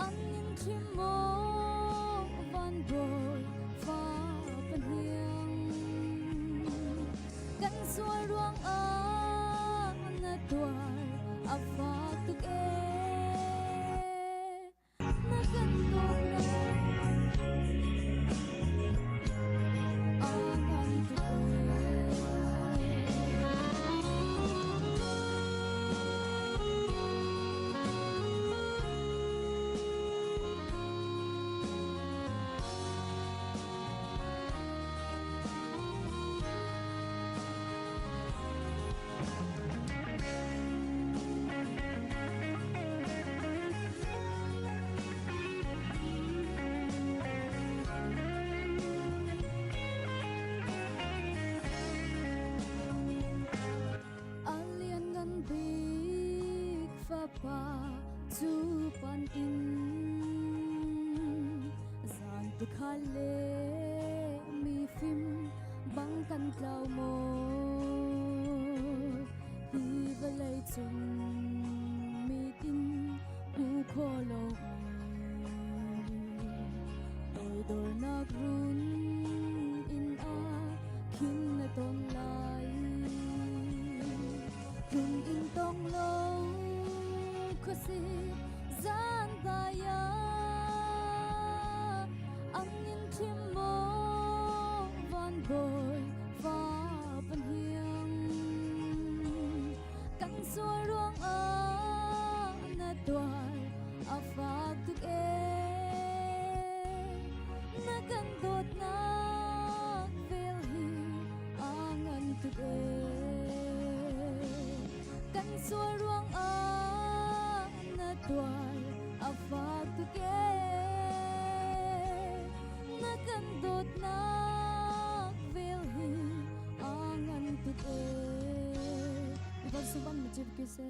an in thlim maw van bawi fa pahniang kan sual ruang ah na tuar a fak tuk ee na kan dawtnak a ngan tuk ee. A lianngan bik fapa cu pan in zan tukhal le mifim bang kan tlau maw hi vawlei cung mitin hmu kho lo toidornak run in a khin na ton lai tlun in tong lo khuasik zan dai ah ang in thim maw van bawi fa pahniang kan sual ruang ah na tuar a fak tuk ee na kan dawtnak vel hi a ngan tuk ee kan sual ruang ah na tuar a fak tuk ee na kan dawtnak vel hi a ngan tuk ee Ivan Suban Majib Kise.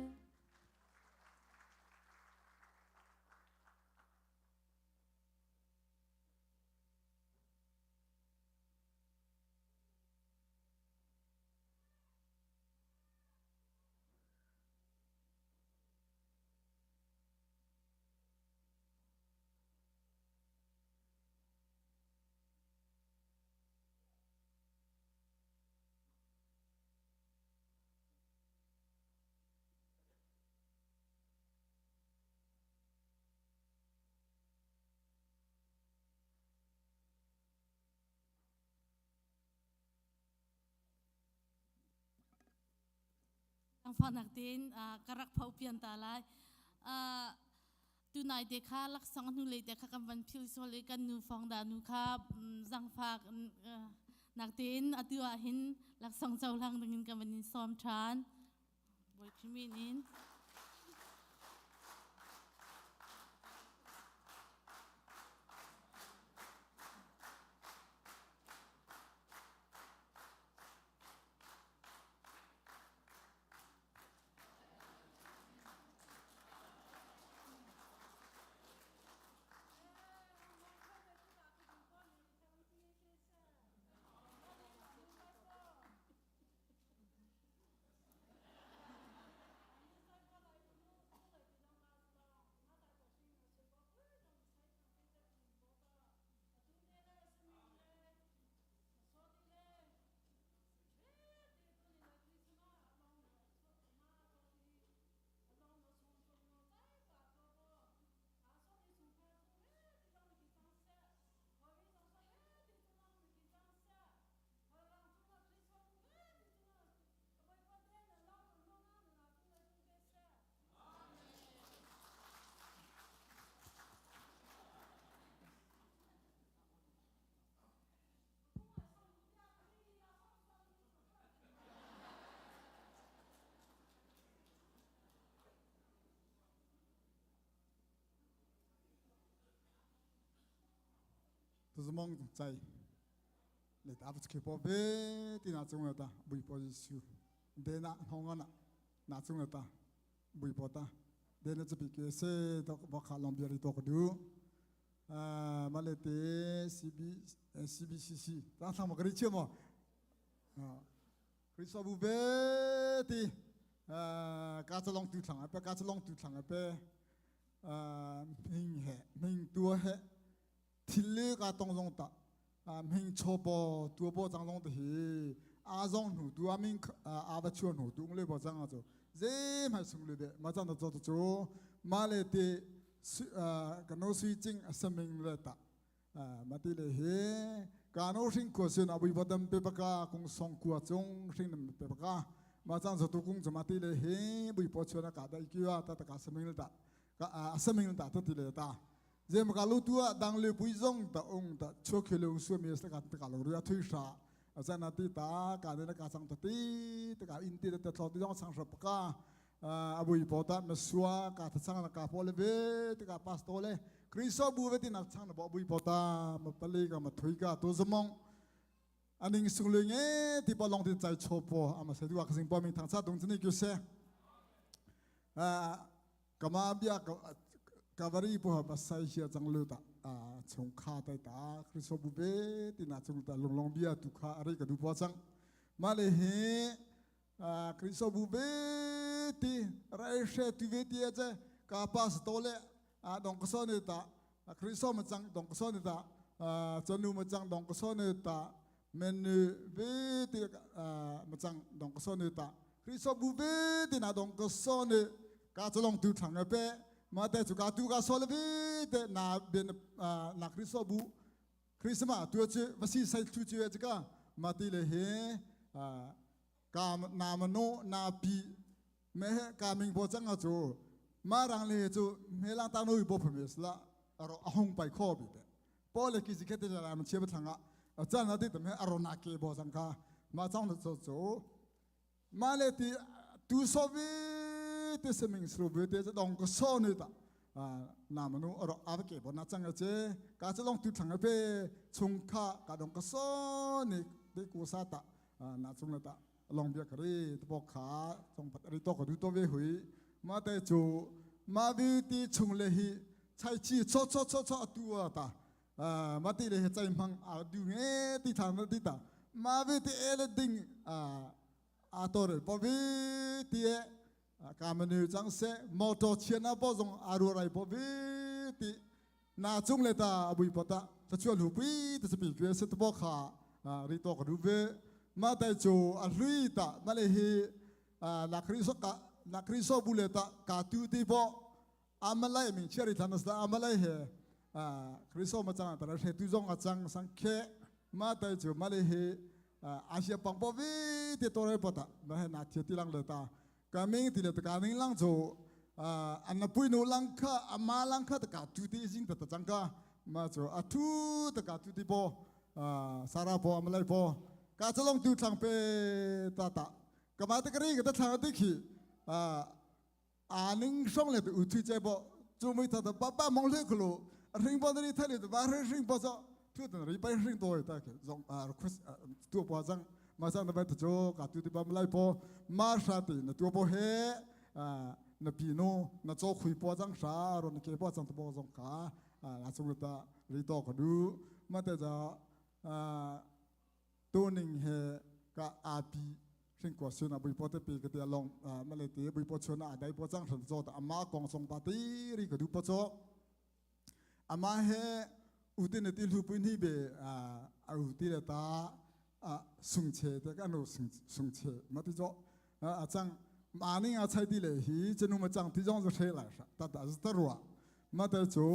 Ang fanak tein ka rak pho pian ta lai. Tunai te kha laksong hnu lei te kha kan van phil sual i kan nu fong da nu kha zangfak nak tein atu ah hin laksong cohlang dingin kan van in sawm ṭhan. Bawi Khrimin in. Tuzumong chai le ta ke po be ti na chung ta bui po Jesu de na hong na na chung ta bui po ta de na chapi ke se to ba kha long bia ri to ko du ma le te CB CBCC ta thang ma kri che mo Kristobu be ti ka chalong tu thlang pe ka chalong tu thlang pe ming he ming tua he thil le ka tong zong ta ming cho bo tua bo chang zong te hi a zong hnu tu a ming a va chuan hnu tu le bo chang a chu ze mai sung le be ma chan ta cho chu ma le te ka no sui ching asaming le ta mati le he kano hring ko sin abui bodam pe baka kung song kua chung hring nam pe baka ma chang so tu kung mati le he bui po chona ka da ikya ta ta ka saming ta ka asaming ta ta ti le ta jem ka lu tua dang le pui zong ta ung ta chok khele ung su mi sa ka ta ka lo ru thui sha asan ati ta ka ne ka sang ta ti ta ka in ti ta thlo ti jong sang sha ka abui po ta mesua ka ta chang na ka po le ve te ka pastor le kristo bu ve ti nak chang na bo bui po ta ma pali ka ma thui ka to zamong aning sung le nge ti pa long ti chai cho po ama se duwa kasing po ming thang cha dong chini kyu se kama bia ka vari po ha sai hia chang lu ta chung kha tai ta kristo bu ve ti na chung ta long long bia tu kha ari ka du po chang ma le he Kristobu ve ti rai she tu ve ti che ka pas to le dong ko so ne ta Kristo ma chang dong ko so ne ta chanu ma chang dong ko so ne ta menu ve ti ma chang dong ko so ne ta Kristo bu ve ti na dong ko so ne ka chalong tu thang pe ma te chu ka tu ka so le ve te na ben na Kristo bu Christmas tu chu vasi sai tu chu ka ma ti le he ka na mano na pi me ka ming bo chang a chu ma rang le chu me lang ta noi bo phame la aro ahong pai kho bi pe po le ki ji khete la ma che ba thanga a chan na ti te me aro na ke bo chang kha ma chang na cho chu ma le ti tu so vi te se ming sru vi te dong ko so ni ta na manu aro a ke bo na chang a che ka che long tu thang a pe chung kha ka dong ko so ni te ku sa ta na chung la ta long bia kari to po kha chong pat ri to ko du to ve hui ma te chu ma vi ti chung le hi chai chi cho cho cho cho tu ta ma ti le he chai mang a du nge ti thang na ti ta ma vi ti e le ding a to re po vi ti e ka manu chang se motor chian a po zong a ru rai po vi ti na chung le ta abui pota ta chuan hu pui ta pi kwe se to kha ri to ka du ve ma tai chu a hlui ta ma le hi na kriso ka na kriso bu le ta ka tu ti bo amalai ming cheri thanas da amalai he kriso ma chang ta re tu zong a chang sang khe ma tai chu ma le hi asia pang po vi ti to re pota ma he na thia ti lang le ta ka ming ti le ka ning lang chu an na pui nu lang kha ama lang kha ta ka tu ti jing ta ta chang ka ma chu a thu ta ka tu ti bo sara bo amalai bo ka chalong tu thlang pe ta ta ka ma ta kari ka ta thlang ti khi a ning song le u thu che bo chu mui ta ta ba ba mong le khlu ring bo ri thali ba ring ring bo zo thu ta ri pai ring toi ta ke zong a request tu bo jang ma sang na ba ta jo ka tu ti ba malai po ma sha ti na tu bo he na pi no na cho khui po jang sha ro na ke bo jang to bo zong ka la chung ta ri to ka du ma te ja tu ning he ka api hring ko sun a bui po te pi ka tia long ma le ti bui po chuna a dai po chang than zo ta ama kong song pa ti ri ka du po cho ama he uti ne ti lu pui ni be a uti le ta a sung che te ka no sung sung che ma ti zo a chang ma ning a chai ti le hi chenu ma chang ti jong zo she la sha ta ta ta ruwa ma te chu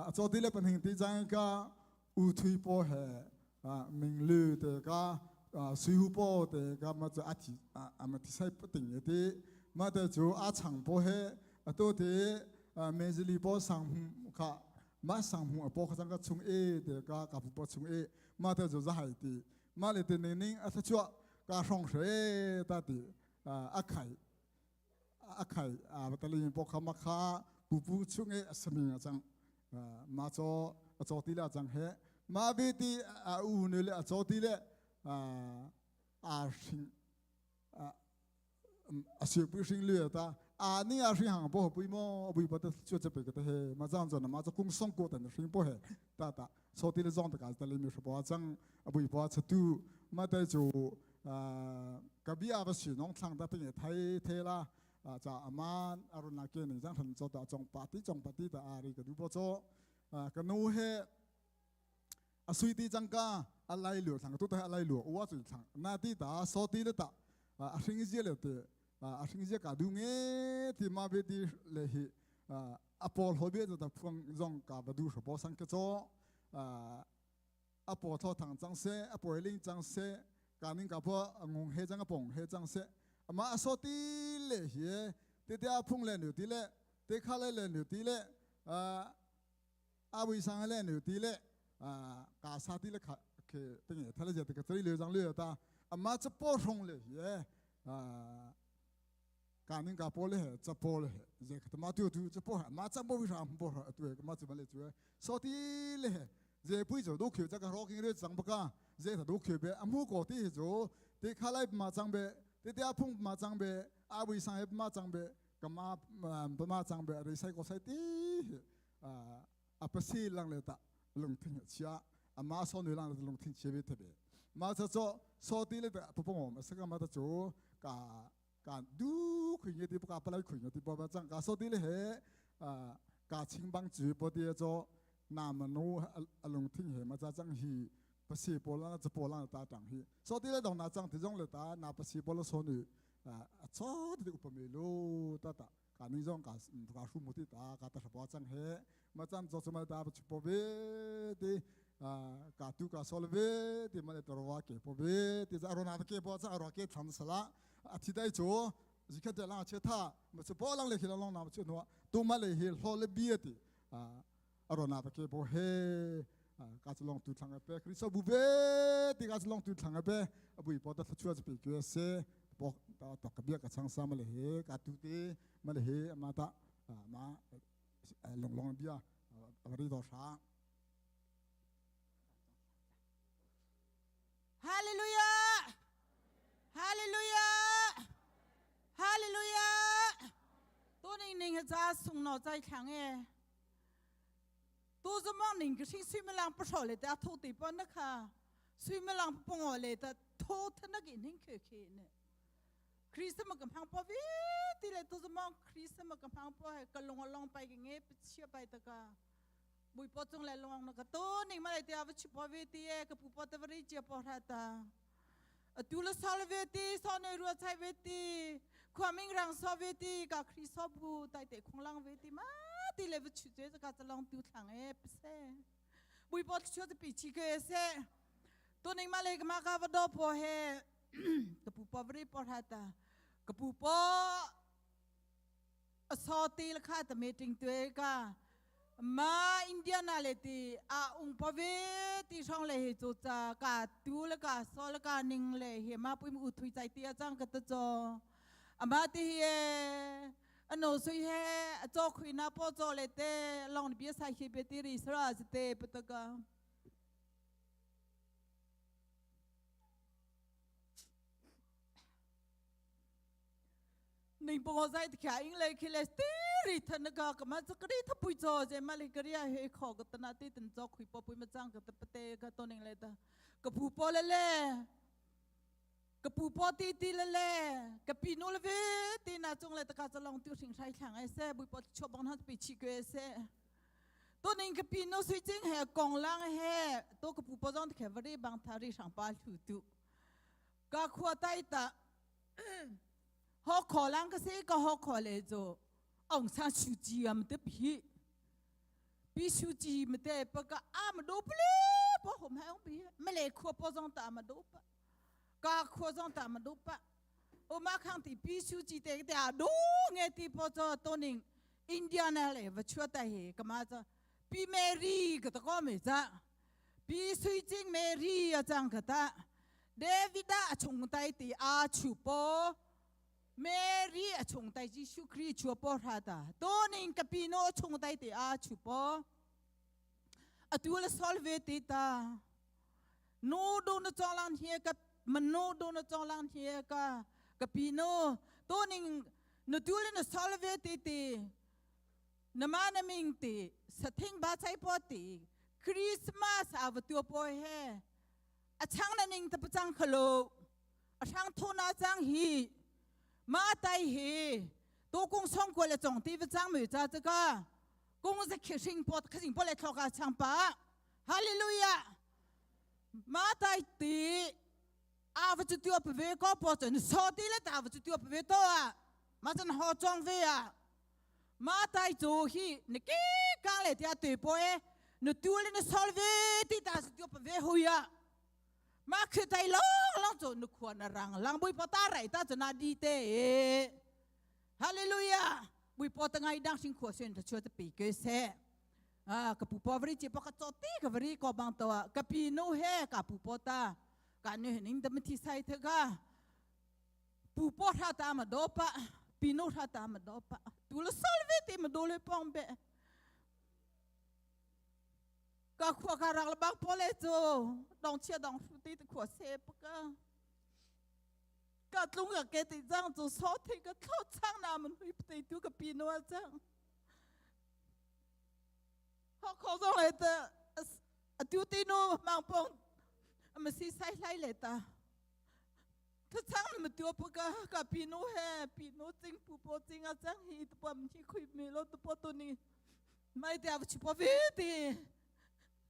a cho ti le pan hing ti jang ka u thui po he ming lu te ka sui hu po te ka ma chu a thi a ma thi sai ting te ma te chu a chang po he a to te mezili po sang hu kha ma sang hu a po kha chang ka chung e te ka ka pu po chung e ma te chu za hai ti ma le te ning ning a tha chua ka rong she ta ti a khai a khai a batali po kha ma kha pu pu chung e asami a chang ma cho a cho ti la chang he. Ma ve ti a u nu le a chaw ti le a hring a siu pui hring lu ta a ni a hring hang po pui mo bui pa ta chu che pe ka te he ma jang zon ma cha kung song ko tan hring po he ta ta so ti le zong ta ka ta le mi hro po chang a bui po cha tu ma te chu ka bia ba si nong thlang ta te thai the la cha aman arun na ke ning jang than cho ta chong pa ti chong pa ti ta ari ka du po cho ka nu he a sui ti chang ka a lai lu thlang tu ta a lai lu wa chu thlang na ti ta so ti le ta a hring zia le te a hring zia ka du nge ti ma be ti le hi a pol ho be ta phuang zong ka ba du sho bo sang ke cho a po tho thang chang se a poi ling chang se ka ning ka po ngung he chang a pong he chang se ama a so ti le hi te te a phung le nu ti le te kha le le nu ti le a bui sang le nu ti le ka sa ti le kha ke te nge thale je te ka chari le jang le ta ama cha po rong le hi ka ning ka po le he cha po le he je kha ma tu tu cha po ma cha bo wi ra po ra tu ma chu ma le chu so ti le he je pui jo do khyu cha ka ro king re chang ba ka je tha do khyu be amu ko ti he jo te kha lai ma chang be te te a phung ma chang be a bui sang he ma chang be ka ma ma chang be re sai ko sai ti a pasi lang le ta lung thing chia ama so nu lang le lung thing chia be the be ma cha cho so ti le ta pupong ma sa ka ma ta chu ka ka du khui nge ti ka palai khui nge ti pa chang ka so ti le he ka ching bang chu po ti cho na ma nu alung thing he ma cha chang hi pasi pola na cha pola na ta tang hi so ti le dong na chang ti jong le ta na pasi pola so nu a cho ti upami lu ta ta ka ni jong ka ka shu mu ti ta ka ta pa chang he ma chan cho chuma ta chu po ve ti ka tu ka sol ve ti ma le torwa ke po ve ti za ro na ke po cha ro ke tham sala a thi dai chu zikha te la che tha ma chu po lang le khi long na chu no tu ma le hi hlo le bi ti a ro na ke po he ka chu long tu thang pe kristo bu ve ti ka chu long tu thang pe abui po ta chu chu pe ke se po ta ta ka bia ka chang sa ma le he ka tu te ma le he ma ta ma long long bia ri do sha Hallelujah! Hallelujah! Hallelujah! Tu ning ning ha sung no chai thlang e. Tu zu mong ning ka sing sui malang pa sho le ta thu ti pon na kha. Sui malang pa ngo le ta thu tha na ki ning khe khe ne. Christmas ka phang po vi ti le tu zu mong Christmas ka phang po he ka long long pai ke nge chia pai ta ka. Bui po chung le long na ka tu ning ma le tia va chi po ve ti e ka pu po te vari chia po ra ta. Tu le sal ve ti so ne ruwa chai ve ti khwa ming rang so ve ti ka khri so bu tai te khong lang ve ti ma ti le va chu che ka cha long tu thlang e pse. Bui po chu te pi chi ke se. Tu ning ma le ma ka va do po he ka pu po vari po ra ta. Ka pu po so ti la kha ta meeting tue ka ma Indiana le ti a ung pa ve ti song le he chu cha ka tu le ka so le ka ning le he ma pui mu thui chai ti a chang ka ta cho ama ti he ano sui he a cho khui na po cho le te long bia sai he be ti ri sra te pataka 宁波我在看英来去来，地里他那个干嘛这个里他不做，这嘛里个里还考个的那地等做开包不么脏个的不得个多年来的，个布包了嘞，个布包滴滴了嘞，个比努了呗，地那种来的个这浪丢成晒强哎噻，不包吃帮他被吃个噻。ตัวนึงก็ปีนู้สุจริงแห่กองล่างแห่ตัวกระปุกปจองที่แขวรีบางทารีสังปาถูตุก็ขวดไตตะ ฮอกขอลังก็เสก็ฮอกขอเลยโจองซานชูจีมเตพี่พี่ชูจีมเตปะก็อามดูปลีปะผมให้องพี่ไม่เลยขวปจองตามาดูปะก็ขวจองตามาดูปะโอมาข้างที่พี่ชูจีเตแต่ดูไงที่ปจตัวนึงอินเดียนั่นเลยว่าชัวแต่เหก็มาจะพี่เมรีก็ตะก็ไม่จ้ะพี่สุยจริงเมรีอาจังก็ตาเดวิดาชงไตตีอาชูปอ Mary a chung tai Jesu Christ chua po ra ta to ning kapino chung tai te a chu po. Atu le sol ve ti ta. Nu du na chong lang hi ka manu du na chong lang hi ka ka pi nu tu ning nu tu le na sol ve ti ti na ma na ming ti sathing ba chai po ti Christmas a va tu po he a chang na ning ta pachang khalo a hrang tho na chang hi ma tai hi tu kung song ko le chong ti va chang mi cha cha ka kung za khi hring pot khasing po le thloka chang pa hallelujah ma tai ti a va chu tiu pe ko po chen so ti le ta va chu tiu pe to a ma chan ho chong ve a ma tai chu hi ni ki kang le tia tu po e nu tu le na sol ve ti ta su tiu pe ve huya ma khü tai long long chu nu khuan na rang lang bui po ta rai ta chu na di te hallelujah bui po ta ngai dang sing khua sen ta chu ta pi ke se à ka pu po vri chi po ka cho ti ka vri ko bang to ka pi nu he ka pu po ta ka nu ning da thi sai the ka pu po tha ta ma do pa pi nu tha ta ma do pa tu lo sol ve ti ma do le pong be ka khua ka rak la bang po le chu dong chia dong fu ti khua se pa ka ka tlung ka ke ti jang chu so thi ka thlo chang na man hui ti tu ka pi nu chang เขาเขาต้องเลยแต่ดูตีนูมังปองมันสีใส่ไล่เลยตาถ้าช่างมันตัวปกะกับปีนูเฮปีนูจริงปูปจริงอาจังฮีตัวมันที่คุยมีรถตัวตัวนี้ไม่ได้เอาชิปวิตี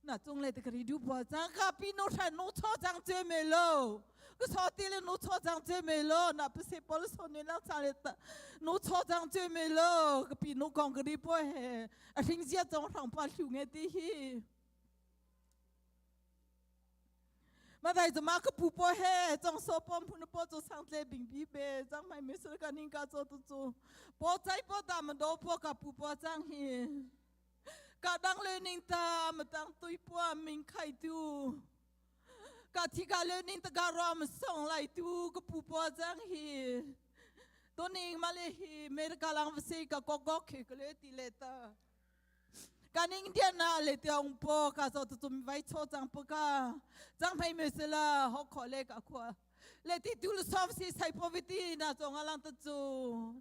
น่ะจงเลยแต่กรีดูปจังกับปีนูใช้นูชอจังเจเมโลก็ชอตีเลยนูชอจังเจเมโลน่ะไปเสพอลสนนี่แล้วจังเลยตานูชอจังเจเมโลกับปีนูกองกรีปเฮ a hring zia chong rang pa hlu nge ti hi ma dai zo ma ka pu po he chong so pom phun po cho sang tle bing bi be chang mai me sur ka ning ka cho tu chu po chai po ta ma do po ka pu po chang hi ka dang le ning ta ma tang tui po ming khai tu ka thi ka le ning ta ga ro ma song lai tu ka pu po chang hi ตัวนี้มาเลยเมรกาลังวสิกะกกกขเลยตีเลตาการอินเดียนาเลยเตียงปอกาสอตุมไว้โชจังปกาจังไม่เมสละหกขอเลกะขวเลติดูลซอฟสิใส่พวิตีนาจงอลังตะจู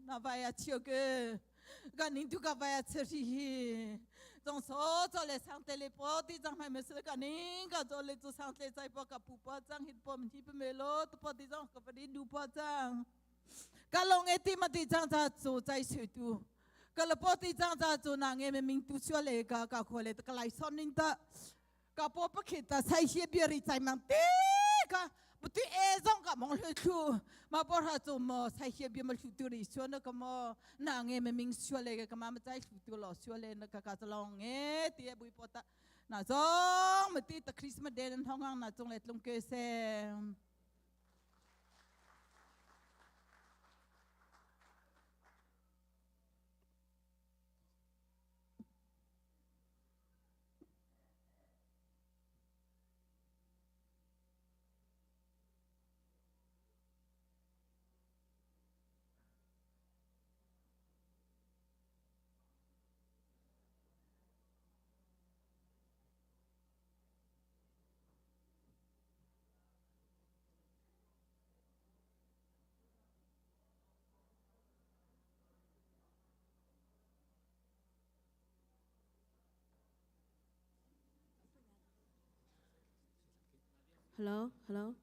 นาไว้เชียวเกการอินดูกะไว้เชรีฮีจงโซจเลสังเตเลปอตีจังไม่เมสละกันนิงกะจเลจูสังเตใจปอกะปูปอจังหิตปอมหิปเมโลตปอตีจังกะปดีดูปอจัง กะลงเอติมาติจังจ้าจูใจสุดูกะละปอติจังจ้าจูนางเอเมมิงตุชัวเลกะกะโคเลตกะไลซอนนินตะกะปอปะเขตะใส่เฮียเบียริใจมังเตกะบุติเอซองกะมองเลชูมาปอหาจูมอใส่เฮียเบียมาชูตุริชัวนกะมอนางเอเมมิงชัวเลกะมามาใจชูตุลอชัวเลนกะกะจะลองเอตีบุยปอตะน่าจงมาตีตะคริสต์มาสเดย์นั้นท้องอ่างน่าจงเลตลงเกเซ Hello, hello.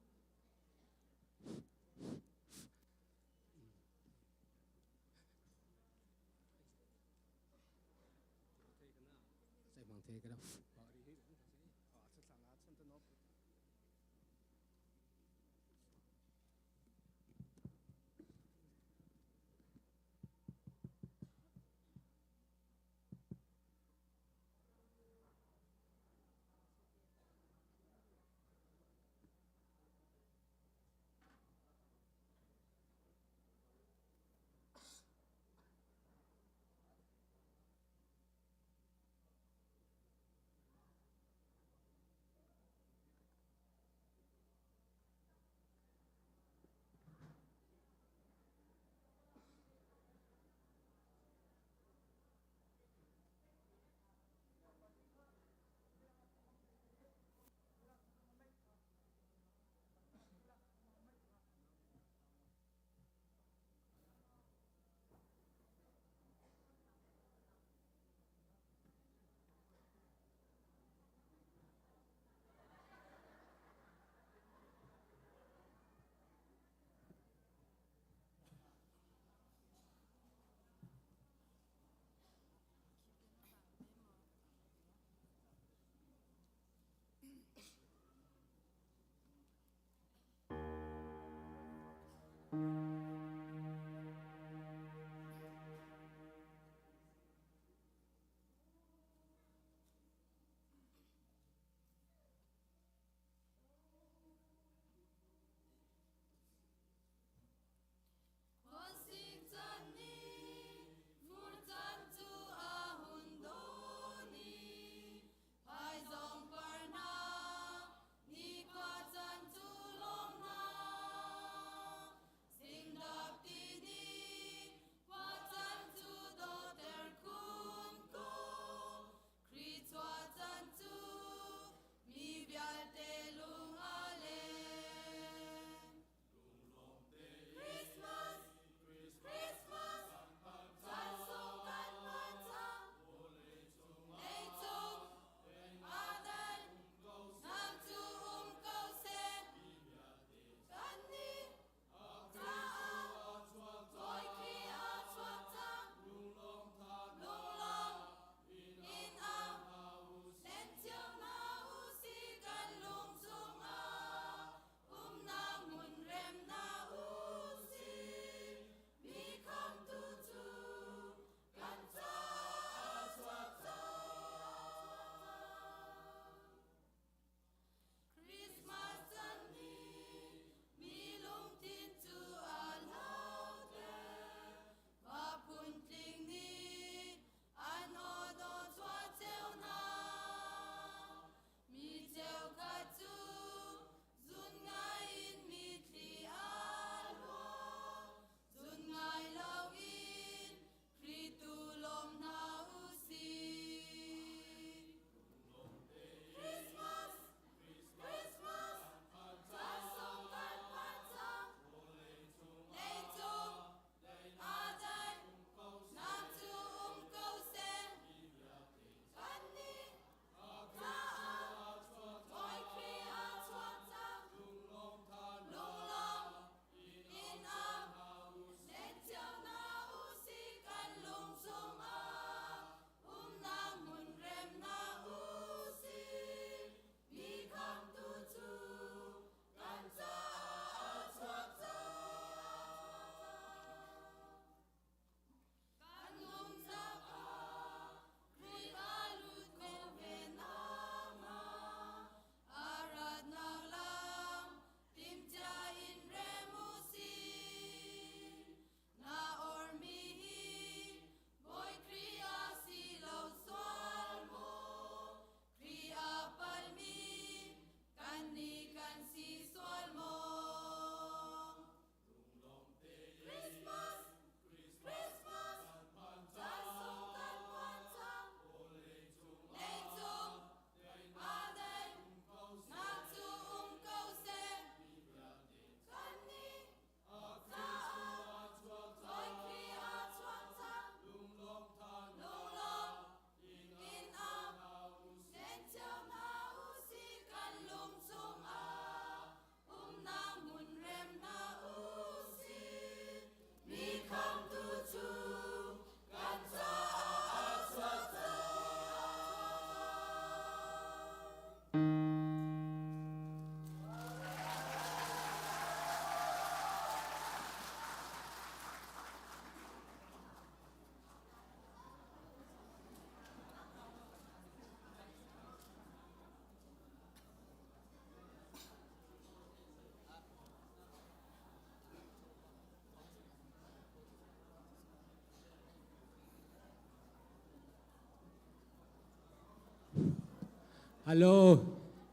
Hello.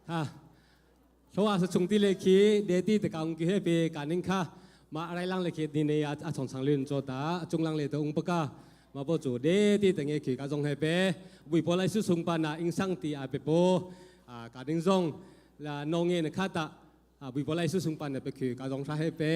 Ha. Hloa sa chung ti le khi de ti te kaung ki he pe kaning kha ma arai lang le khi ni ne a chong sang lun cho ta chung lang le to ung paka ma po chu de ti te nge khi ka zong he pe bui po lai su sung pa na ing sang ti a pe po a ka ding zong la no nge na kha ta a bui po lai su sung pa na pe khi ka zong sa he pe.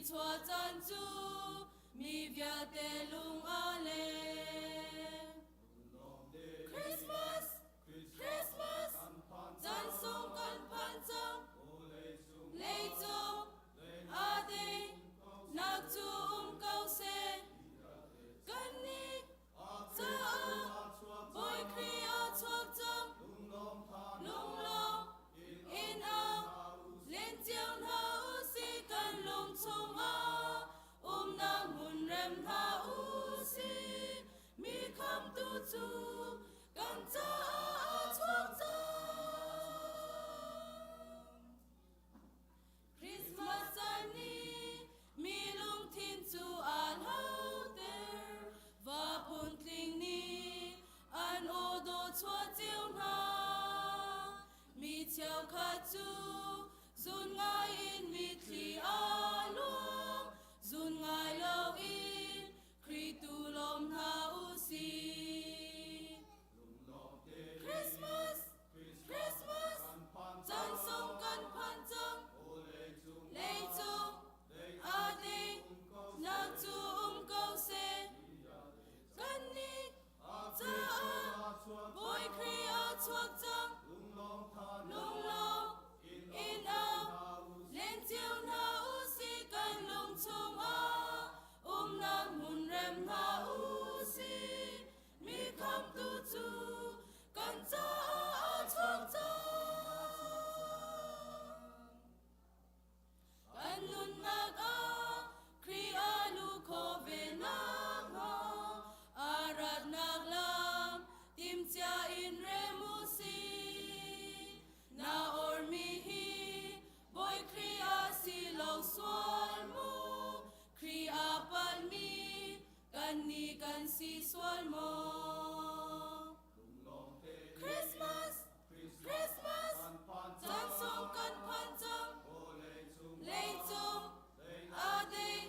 chuah caan cu mi vialte lung a leng. Christmas, Christmas, caan sung kan phan cang. Leicung a ding nak cu um ko seh. Kannih caah Bawi Khrih a chuak cang. Lunglawm in au len cio hna u sih kan lung chungah umnak hmun rem hna u sih. Mi khamtu cu kan caah a chuak cang. Christmas caan nih mi lungthin cu aa hlauter. Va phuntling nih an aw dawh chuah cio hna. Mi cheukhat cu zun ngai in mitthli aa luang, zun ngai loin Khrih tu lawm hna u sih. Christmas, Christmas, caan sung kan phan cang. Leicung a ding nak cu um ko seh. Kannih caah Bawi Khrih a chuak cang. Lunglawm in au len cio hna u sih kan lung chungah umnak hmun rem hna u sih. Mi khamtu cu kan caah a chuak cang. Kan nunnak ah Khrih a luh khawh ve nakhnga a ratnak lam timhcia in rem u sih. Na ormi hi Bawi Khrih a si lo sual mu, Khrih a palhmi kannih kan si sual maw? Christmas, Christmas, caan sung kan phan cang. Leicung a ding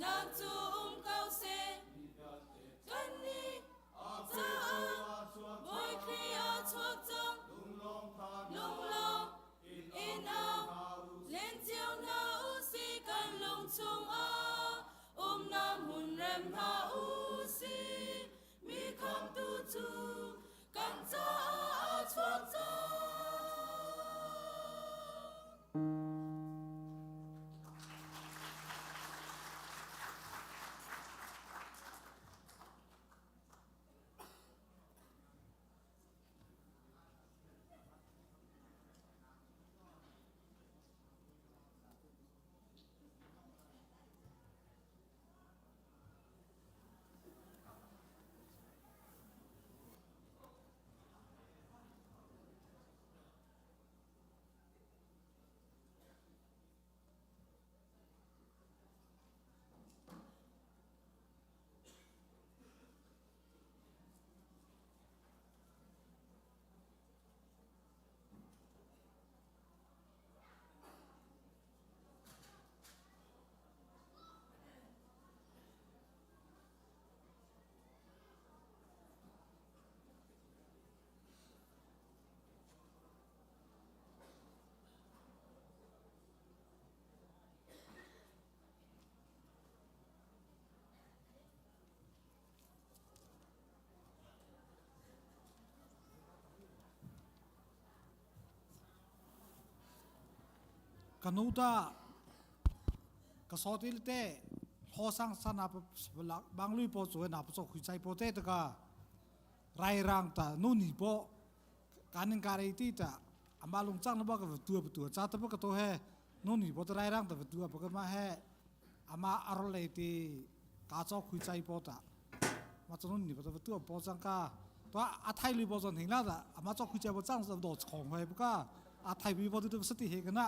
nak cu um ko seh. Kannih caah Bawi Khrih a chuak cang. Lunglawm in au len cio hna u sih kan lung chungah umnak hmun rem hna u sih. Mi khamtu cu kan caah a chuak cang. Ka nu ta ka sawtil te hlawsang sana banglui po chu na po khui chai po te ta ka rai rang ta nu ni po kanin ka rei ti ta ama lung chang na ba ka tua tua cha ta ka to he nu ni po ta rai rang ta tua pa ka ma he ama arol le ti ka cho khui chai po ta ma chon ni po ta tua po chang ka to a thai lui po chon hing la da ama cho khui chai po chang do chong hoi ka a thai bi po tu sati he kana.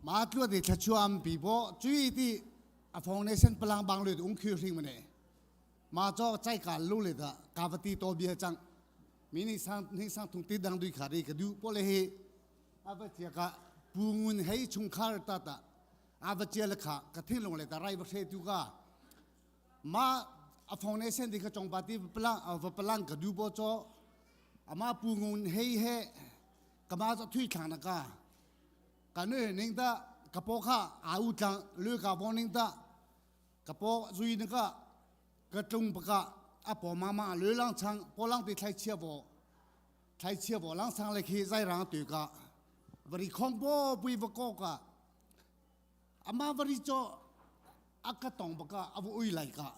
Ma tlua di thlachuam pi bo cui ti a foundation palang bang lu ung khu hring mane. Ma cho chai ka lu le da ka vati to bia chang. Mi ni sang ni sang thung ti dang dui kha ri ka du po le hi ava chia ka pu ngun hei chung khar ta ta ava chia le kha ka thin long le ta rai ba she tu ka ma a foundation di kha chong pa ti palang ava palang ka du bo cho ama pu ngun hei he kama cho thui thlang na ka ka nu ning ta ka po kha a u tlang lu ka bo ning ta ka po zui na ka ka tlung pa ka a po ma ma lu lang chang po lang ti thlai chia bo thlai chia bo lang sang le khi zai rang tu ka vari khong bo pui va ko ka ama vari cho aka tong ba ka avu ui lai ka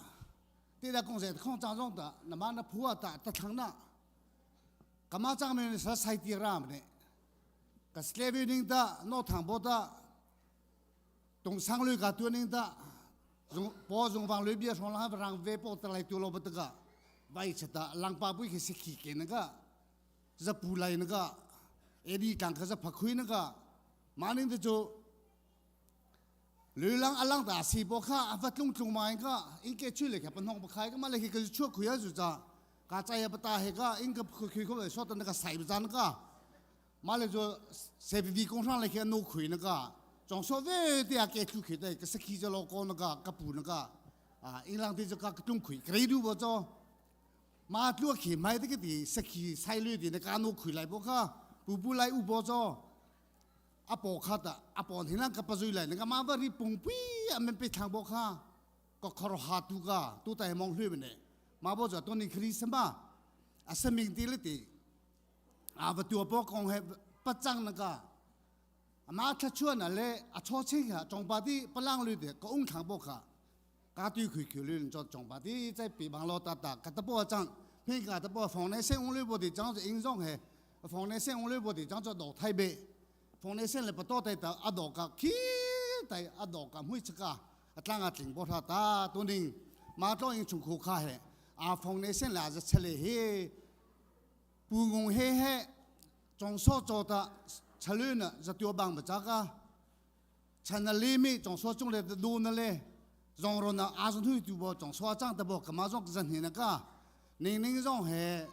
ti da kong se khong chang jong ta na ma na phua ta ta thang na kama chang me sa sai ti ram ne ka slave ning ta no thang bo ta tung sang lui ka tu ning ta zung po zung wang lui bia song la rang ve po ta lai tu lo ba ta ka vai chata lang pa bui khi se khi ke na ka za pu lai na ka edi tang kha za phakhui na ka ma ning te chu lui lang alang ta si bo kha a va tlung tlung mai ka in ke chu le kha pan hong ba khai ka ma le khi ka chu khuya zu cha ka chai ba ta he ka in ka khui ko so ta na ka sai ba chan ka ma le zo CPV kong rang le khi nu khui na ka chong so ve te a ke thu khi te ka sakhi cho lo ko na ka ka pu na ka a in lang ti cho ka tung khui krei du bo cho ma tlua khi mai te ke ti sakhi sai lu ti na ka nu khui lai bo kha pu pu lai u bo cho a po kha ta a pon hin ka pazui lai na ka ma va ri pung pui a men pe thang bo kha ka khor ha tu ka tu tai mong hlui ne ma bo cho to ni khri sama a saming ti le ti a va tua po kong he pachang na ka ama tha chuan na le a cho ching ha chong pa ti palang lu de ka ung thang bo kha ka tu khui khui lu cho chong pa ti chai pi bang lo ta ta ka ta po chang phi ka ta po phong ne se ung lu bo ti chang ing zong he phong ne se ung lu bo ti chang cho do thai be phong ne se le pa to tai ta a do ka khi tai a do ka mui chaka atlang a tling bo tha ta tu ning ma to ing chung khu kha he a phong ne se la za chale he 不公嘿嘿，装所做的策略呢，是丢帮不着个。趁那里面装所种的路那里，让人呢阿是推丢不装所长的不，干嘛装人那个？宁宁让嘿，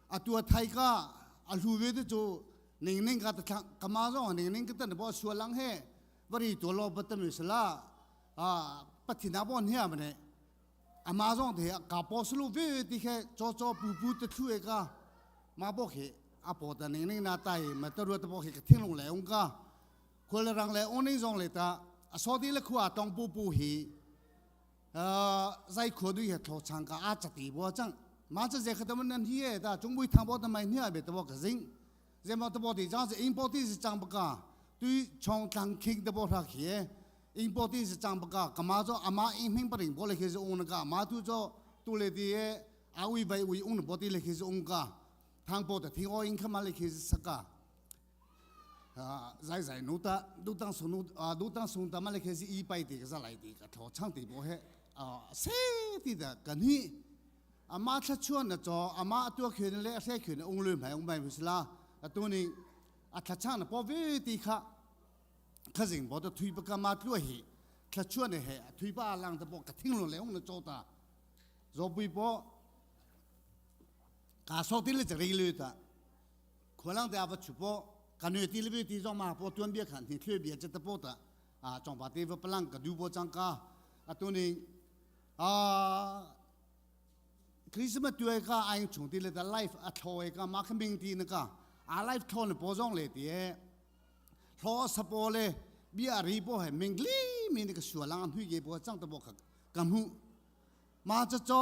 啊多太个，啊路边的做，宁宁个的他干嘛让宁宁个的不说人嘿，不是多老不得没事啦，啊不听那帮你们的。阿妈让的搞保斯路边的嘿，做做步步的出一个。มาบอกเหอาปอตนิ่งนิ่งนาไตมาตรวจตบอกเหกทิ้งลงแหลงก็คนละรังแหลงนิ่งจงเลยตาอสอดีละขวาตองปูปูหีเอ่อใจขวดุยเหทอช่างก็อาจตีบัวจังมาจะเจอขมันนั่นเฮียตาจงบุยทางบ่ทำไมเนี่ยเบ็ดตบอกกซิงเจมาตบอกที่จังจะอิงปอที่จะจังปะกาตุยช่องตังคิงตบอกทักเฮียอิงปอที่จะจังปะกากมาจ่ออามาอิงพิงปริงบ่เลยคือจะองค์กามาตุจ่อตุเลดีเออาวิไปวิองค์ปอที่เลยคือจะองค์กา ทางปอดที่อ้อยขึ้นมาเลยคือสกาใจใจนูตาดูตั้งสุนูดูตั้งสุนตามาเลยคืออีไปตีก็จะไหลตีก็ถอช่างตีบ่เฮเสตีแต่กันนี่อามาชัดชวนนะจออามาตัวขืนเละเสขืนองค์ลืมหายองค์ไม่พิสลาตัวนี้อัตช่างนะพอวิตีค่ะข้าสิงบ่จะทุยปกมาตัวหีชัดชวนเนี่ยเหทุยป้าลังตะบอกกระทิ้งลงเลยองค์นะจอตาจอปุยปอ กาสอติเลจะรีเลยตาคนลังแต่อาวุธปกันเนติเลเวติจงมาปอตวนเบียขันที่เทเบียจะตะปอตาอ่าจงปาเตวพลังกดูปอจังกาอ่ะตัวนี้อ่าคริสต์มาสตัวก็ไอ้ชงติเลแต่ไลฟ์อ่ะทอยก็มาขึ้นบิงตีนะก็อ่าไลฟ์ทอนปอจงเลยตีทอสปอเลยเบียรีปอให้มิงลีมีนี่ก็สัวลังหุยเกปอจังตะบอกกำหูมาจะจ่อ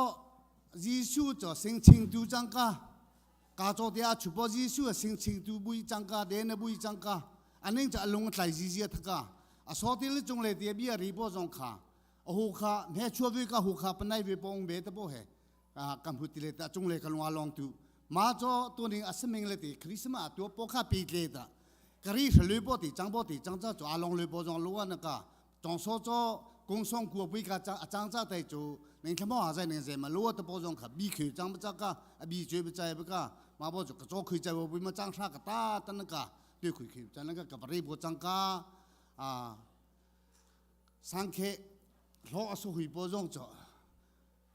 耶稣就生清都增加，加做啲啊，全部耶稣啊生清都会增加，啲呢会增加，อันนี้จะลงไหลจีจีทักาอ่ะสอที่ละจงเลยเดียบีรีบจงขาหูขาเฮชัววิกหูขาปนายวิปองเบตโบเฮอ่ากัมพูติเลตาจงเลยกันวาลองตูมาจ่อตัวนี้อัศมิงเลยตีคริสต์มาสตัวปกขาปีเลตากรีสลุยปอตีจังปอตีจังจ้าจ่อลองลุยปอจงล้วนนะกะจงโซจ่อ 公送国不个张张扎在做，你他妈还在那些嘛？罗的包装可比口张不扎个，比嘴不在不个，嘛包就个做口在我不么张啥个大的那个，对口口在那个个不里不张个。A sangkhe hlo asu hui po zong cho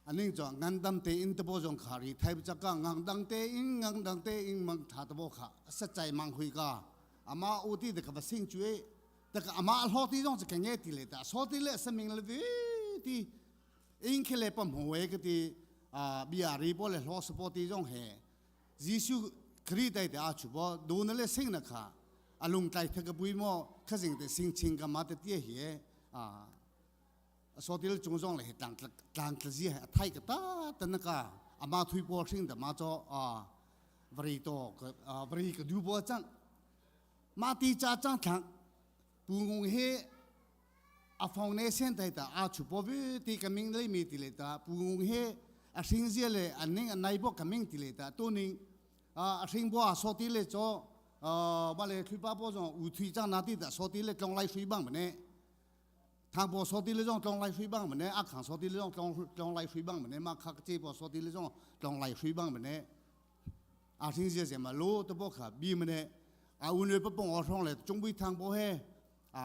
aning cho ngandam te in te bo zong kha ri thai chaka ngang dang te in ngang dang te in mang tha te bo kha sa chai mang hui ka ama uti de ka ba sing chue ta ka ama hlo ti zong che nge ti le ta so ti le sa ming le vi ti in khele pam howe ka ti a bia ri bo le hlo sa po ti zong he Jesu Kri tai te a chu bo du na le sing na kha alung tlai thak bui mo khazing te sing ching ka ma te tie hi a sotil chung zong le tlang tlang tla zi a thai ka ta tan ka ama thui po hring da ma cho a vari to ka vari ka du bo chang ma ti cha chang thang pu ngung he a phong ne sen tai ta a chu po vi ti ka ming le mi ti le ta pu ngung he a hring zia le an ning an nai bo ka ming ti le ta tu ning a hring bo a so ti le cho ba le thui pa po zong u thui chang na ti ta so ti le tlong lai shui bang ma ne thang po so ti le zong tlong lai shui bang ma ne a khang so ti le zong tlong tlong lai shui bang ma ne ma khak che po so ti le zong tlong lai shui bang ma ne a hring zia ze ma lo to bo kha bi ma ne a un le pa pong o rong le chung bui thang bo he a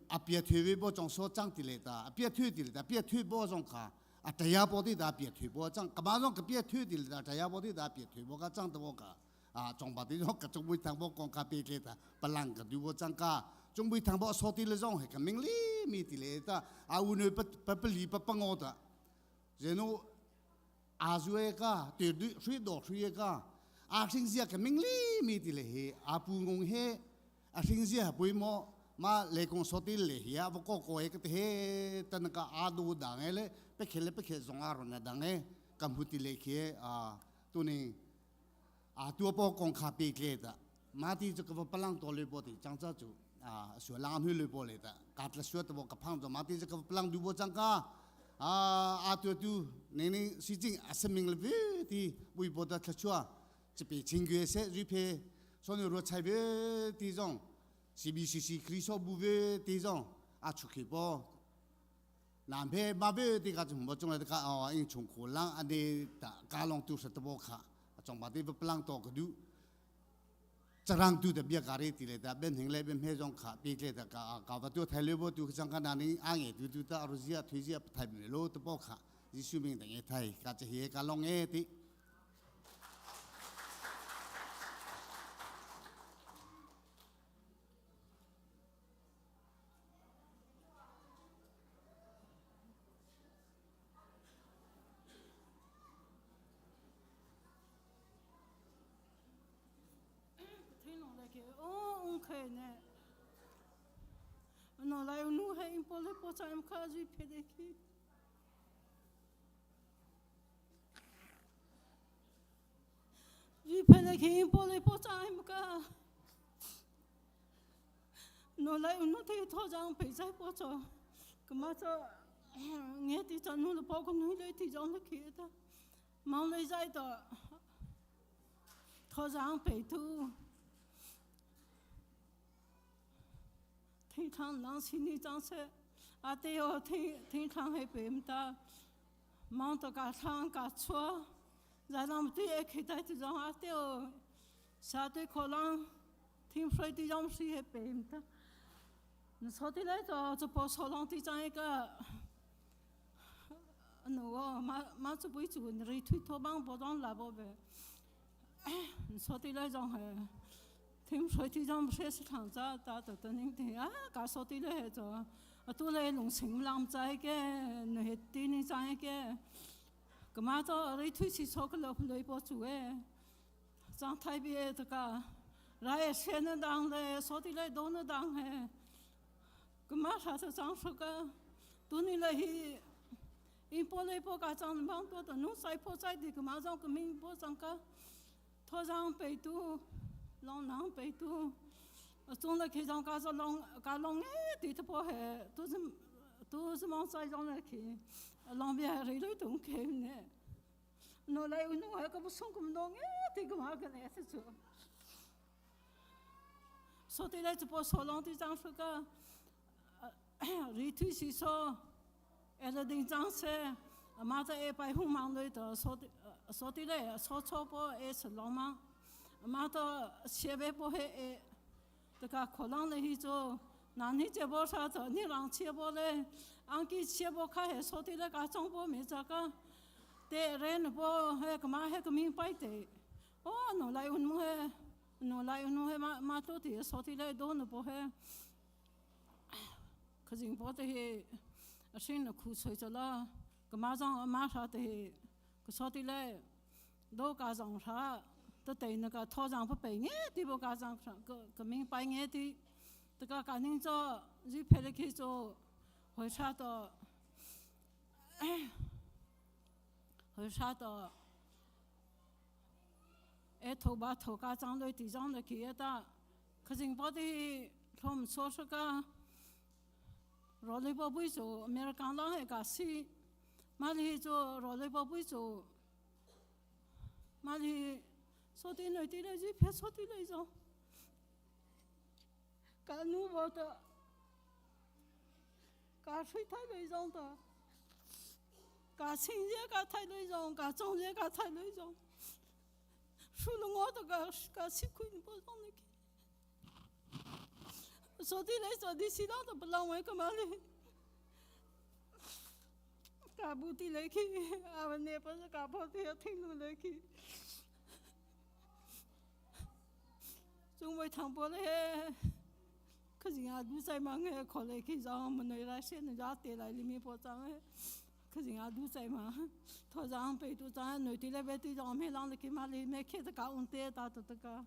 a pia thui ve bo chong so chang ti le ta a pia thui ti le ta pia thui bo zong kha a taya bo ti da pia thui bo chang ka ma zong ka pia thui ti le ta taya bo ti da pia thui bo ka chang ta bo ka a chong ba ti zong ka chung bui thang bo kong ka pe ke ta palang ka du bo chang ka chung bui thang bo so ti le zong he ka ming li mi ti le ta a u ne pa pa li pa pa ngo ta zenu a zue ka te du shui do shui ka a hring zia ka ming li mi ti le he a pu ngong he a hring zia pui mo ma le kong so ti le hi a ko ko e ka te he tan ka a du dang e le pe khel le pe khel zong a ron na dang e kam hu ti le khi a tu ni a tu po kong kha pe kle ta ma ti chu ka palang to le bo ti chang cha chu a su lang hu le bo le ta ka tla su ta bo ka phang jo ma ti chu ka palang du bo chang ka a a tu tu ne ne si jing asaming le ve ti bui bo da thla chua 这边清月色瑞佩，所以若菜别地种，CBCC คริสต์บุเว地种啊出去不，南非马边地个就没种来个哦，因从苦浪啊的打加龙都是得不卡，从把地不浪多个都。จะรังดูแต่เบียการีตีเลยแต่เป็นหิงเลยเป็นเพจงขาปีเลยแต่กากาวตัวไทยเลยบ่ตัวจังกันนี้อ่างเอตัวตัวตาอรุเซียทุเซียไทยเป็นโลตะปอขายิชูมิงแต่เงไทยกาจะเฮกาลองเอติ No lai nu he in pole po cha em kha ji phe de ki. Ji phe de ki in pole po cha em ka. No lai nu te tho jang pe chai po cho. Ka ma cho nghe ti cha nu le po ko nu le ti jang le ki ta. Mang le jai to tho jang pe tu. 天堂人心里装说，啊对哦，天天堂还别唔得，忙到家窗家错，然后对一起带这种啊对哦，下对可能天水的种水还别唔得，你说的来着就把错浪的这一个，喏，马马就不做，你推脱帮不让来不呗，你说的来着还。听水啲张车是唐早打到等你听啊，搞说啲咧做，啊都来农村浪仔嘅，那些地里长嘅，咁嘛做你推起错个老来波做诶，长太别这个，来先能当嘞，说啲来都能当嘿，咁嘛啥子长出个，都你来去，因波来波家长忙多的，侬在破在地，咁嘛长个命波长个，拖上被都。浪南北都，总来去上家说浪家浪哎，地头坡还都是都是往山上来去，浪边还来东去呢。侬来侬还个不送个弄哎，这个嘛个呢是做。说的来这波说浪的张说个，里头是说，挨了点张车，马在一百红忙里头说的说的来说错波爱吃浪忙。妈到前面不会，这个可能的去做。那你这波啥子？你让切波嘞，俺给切波卡还说的那个中波没这个，对人波还个嘛还个明白的，哦，侬来侬还侬来侬还嘛嘛做的说的来多侬不还，可是波的新的苦吹着了，个马上马上的个说的来，都加上啥？都对那个套上不白眼的不加上个个明白眼的。这个赶紧做，你拍了去做，回差到，回差到，哎，头把头家长来地上来去一打，可是我的他们说是个，罗里宝贝做，没人讲啷个个事，马里做罗里宝贝做，马里说的那的来就别说的那种。ka nu bo ta ka shui tai lei zong ta ka qing ye ka tai lei zong ka zhong ye ka tai lei zong shu lu ngo ta ka ka xi kui ni bo zong ni ki so di lei so di xi dang ta bu lang wei ka ma li ka bu ti lei ki a wa ne pa ka po ti ting lu lei ki 中为唐波嘞，可是啊，都在忙个，可来去让我们来来些人家带来里面包装的，可是啊，都在忙，他让北都在内地那边对让面让那给嘛里面开的高温带打的这个，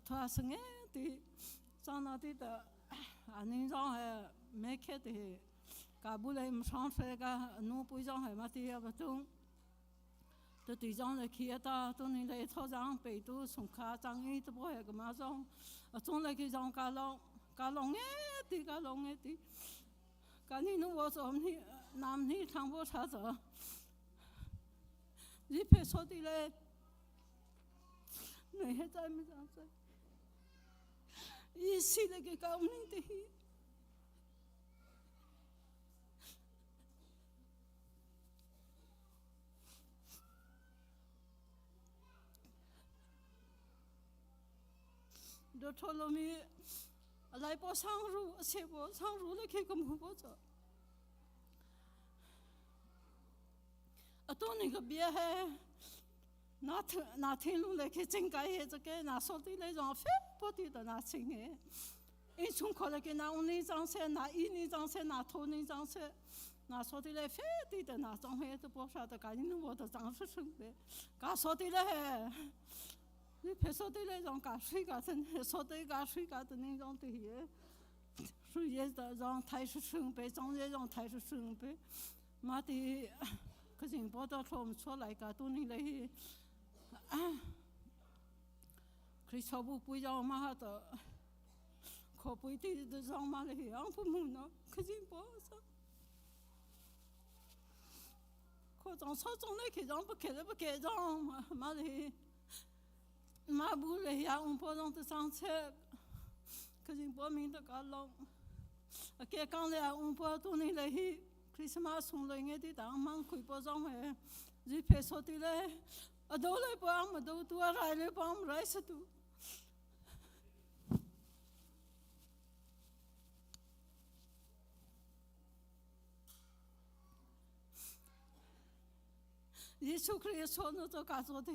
他是哎对，长那的的，啊，你让还没开的，搞不来没上车个，侬不让还没得不中。这队长来去到，都你来操场北都送卡张一都不会个嘛种，啊，总来去上家龙，家龙哎对，家龙哎对，赶紧侬我做你男你唱不啥子，你别说的嘞，你还在没上在，一起来给搞你的。do tholo mi lai po sang ru se po sang ru le ke kom po cho a to ni ga bia he na na thin lu le ke ching kai he cho ke na so ti le jong fe po ti da na ching he 因从可来给那五年张车，那一年张车，那头年张车，那说的来非得的那张黑都不晓得，赶紧我都张出准备，刚说的来。你别说的那种搞水搞的，说的搞水搞的那种的也，水也的让太是准备，张也让太是准备，妈的，可是我到他们出来个多年来，可是不不要嘛的，可不的的让嘛的养不木呢，可是不是。可长草长来去让不开了不开让妈的。马不来呀，我不让他上车，可是报名的搞弄。啊，给刚来我不多年来去，开始嘛送来眼的当忙开包装的，日拍说的嘞，啊都来帮么都都来来帮来是都。耶稣基督说那做干做的。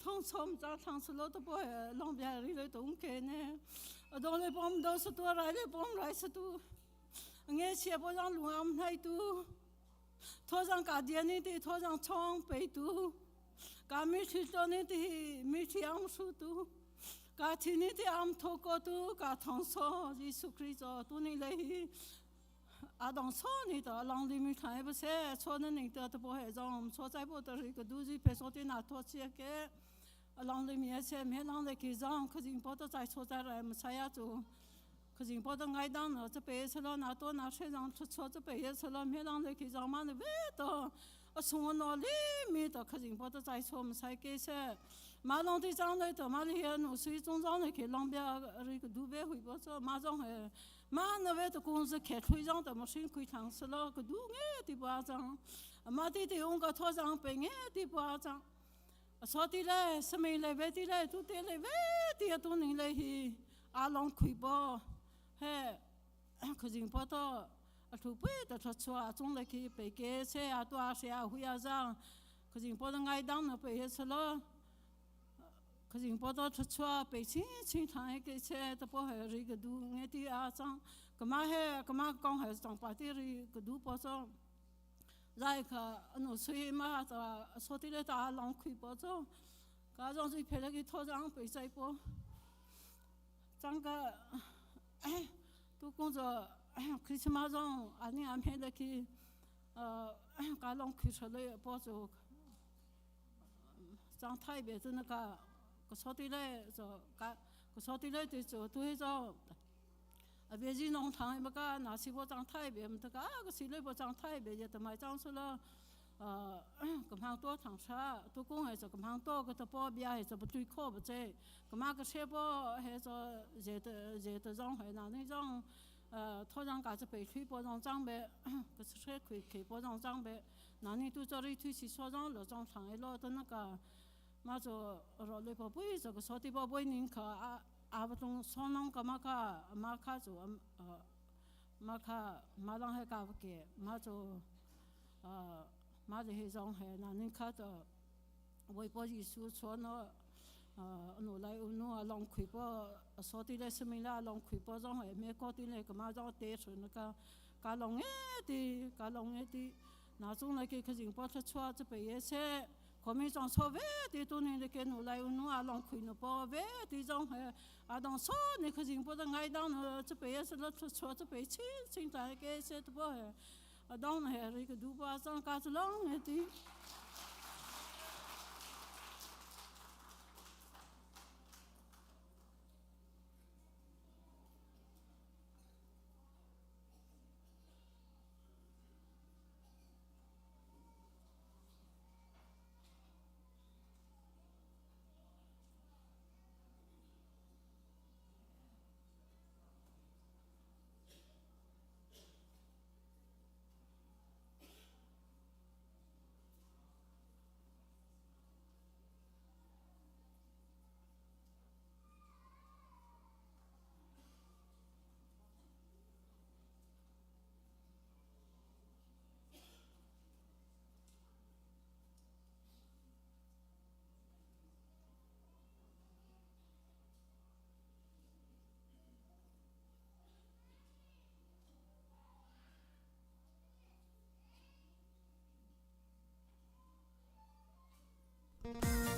汤从早汤是老多不浪边里来东开呢，啊，到来帮到是多来来帮来是多，俺切不让路俺们太多，头上搞点的的，头上窗被多，搞没去做的的，没去俺们说多，搞听的的俺们头高多，搞汤说耶稣基督多年来。阿当错你的，让你们看不些，错的你的都不会让，错在不得一个都是别说的那多些个。让你面前面让你给让，可是不得再错再来，没啥呀做。可是不得挨当了，这辈子了那多那谁让出错这辈子了，面让你给让嘛的味道。我从我那里面的，可是不得再错没啥给些。马上的张来的，马里也弄水中张来给浪边那个路边回不着，马上还马那边的公司开推上的，没辛苦尝试了个路眼的不张，马的的用个拖上白眼的不张。说的嘞，什么来外的嘞，都得来外的多人来去，阿龙开波，嘿，可真波到，啊，土背到出出啊，总来去北街车啊，大车啊，回啊上，可真波到爱当那北去了。可真波到出出啊，北清清塘一个车，都不还是个都爱的啊上，干嘛还干嘛讲还是长巴的是个都包装。来个农村嘛，咋说的来打浪亏包装，加上就拍了个套装白菜包，张个都工作，开始马上阿你安排了去，呃，加浪开出来包装，张太别子那个，个说的来就个，个说的来就做对着。啊，别人农场么个，那是我长太别么个，啊个是来不长太别，也得买长出了，呃，个行多糖茶，都讲还是个行多个都包边还是不对口不在，个嘛个车包还是热的热的上海哪能上，呃，头上架子被推包上装备，个车开开包上装备，哪能都找里推去车上了装厂一老的那个，嘛就老来宝贝这个烧的宝贝人可啊。阿不东双龙干嘛卡马卡做呃马卡马上还搞不给马做呃马的黑上海那恁卡的微博艺术穿那呃努来努啊浪开波说的来什么啦浪开波上海美国的那个马上带出那个搞浪哎的搞浪哎的那种那个可人包他穿这白颜色。国民党错位的多年的给努来努啊浪亏了包位的上海阿当错你可真不得爱当了这边是了错这边亲亲大家些都不会阿当还是一个独巴上嘎子浪的。 Ra.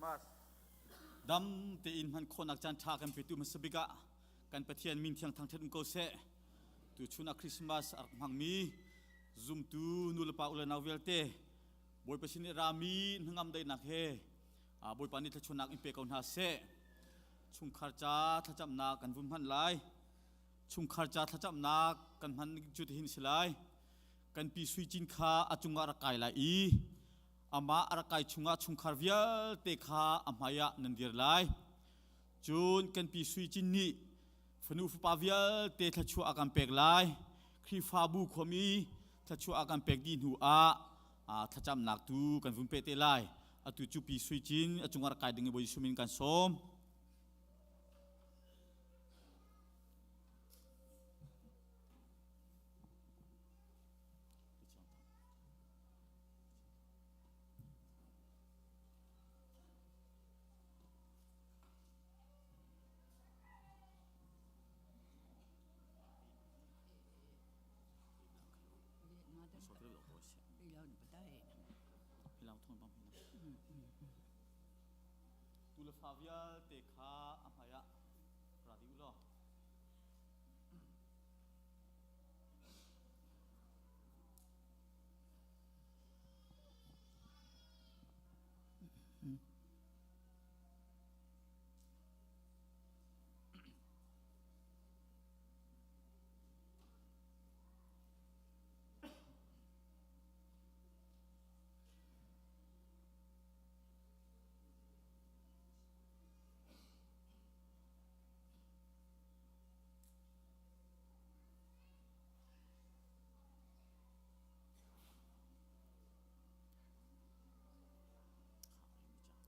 Christmas. Dam tein hman khawhnak caan ṭha kan petu hmasa bik ah kan Pathian min thiang thangṭhat um ko seh. Tuchun ah Christmas a rak hmangmi zumtu nulepa u le nau vialte Bawipa sin i rami hnangam daihnak he Bawipa nih thluachuahnak in pe ko hna seh. Chungkhar ca thlacamnak kan vun hman lai. Chungkhar ca thlacamnak kan hman cu tihin si lai. Kan pi Sui Cin kha a cungah rak kai lai i amah a rak kai chungah chungkhar vialte kha a hmaiah nan dir lai. Cun kan pi Sui Cin nih fanu fapa vialte thluachuah a kan pek lai. Khrihfabu khuami thluachuah a kan pek dih hnu ah thlacamnak tu kan vun peh te lai. Atu cu pi Sui Cin a cungah rak kai ding i Bawi Jesuh min kan sawm. Tu le fa vialte kha a hmai ah ra dih u law.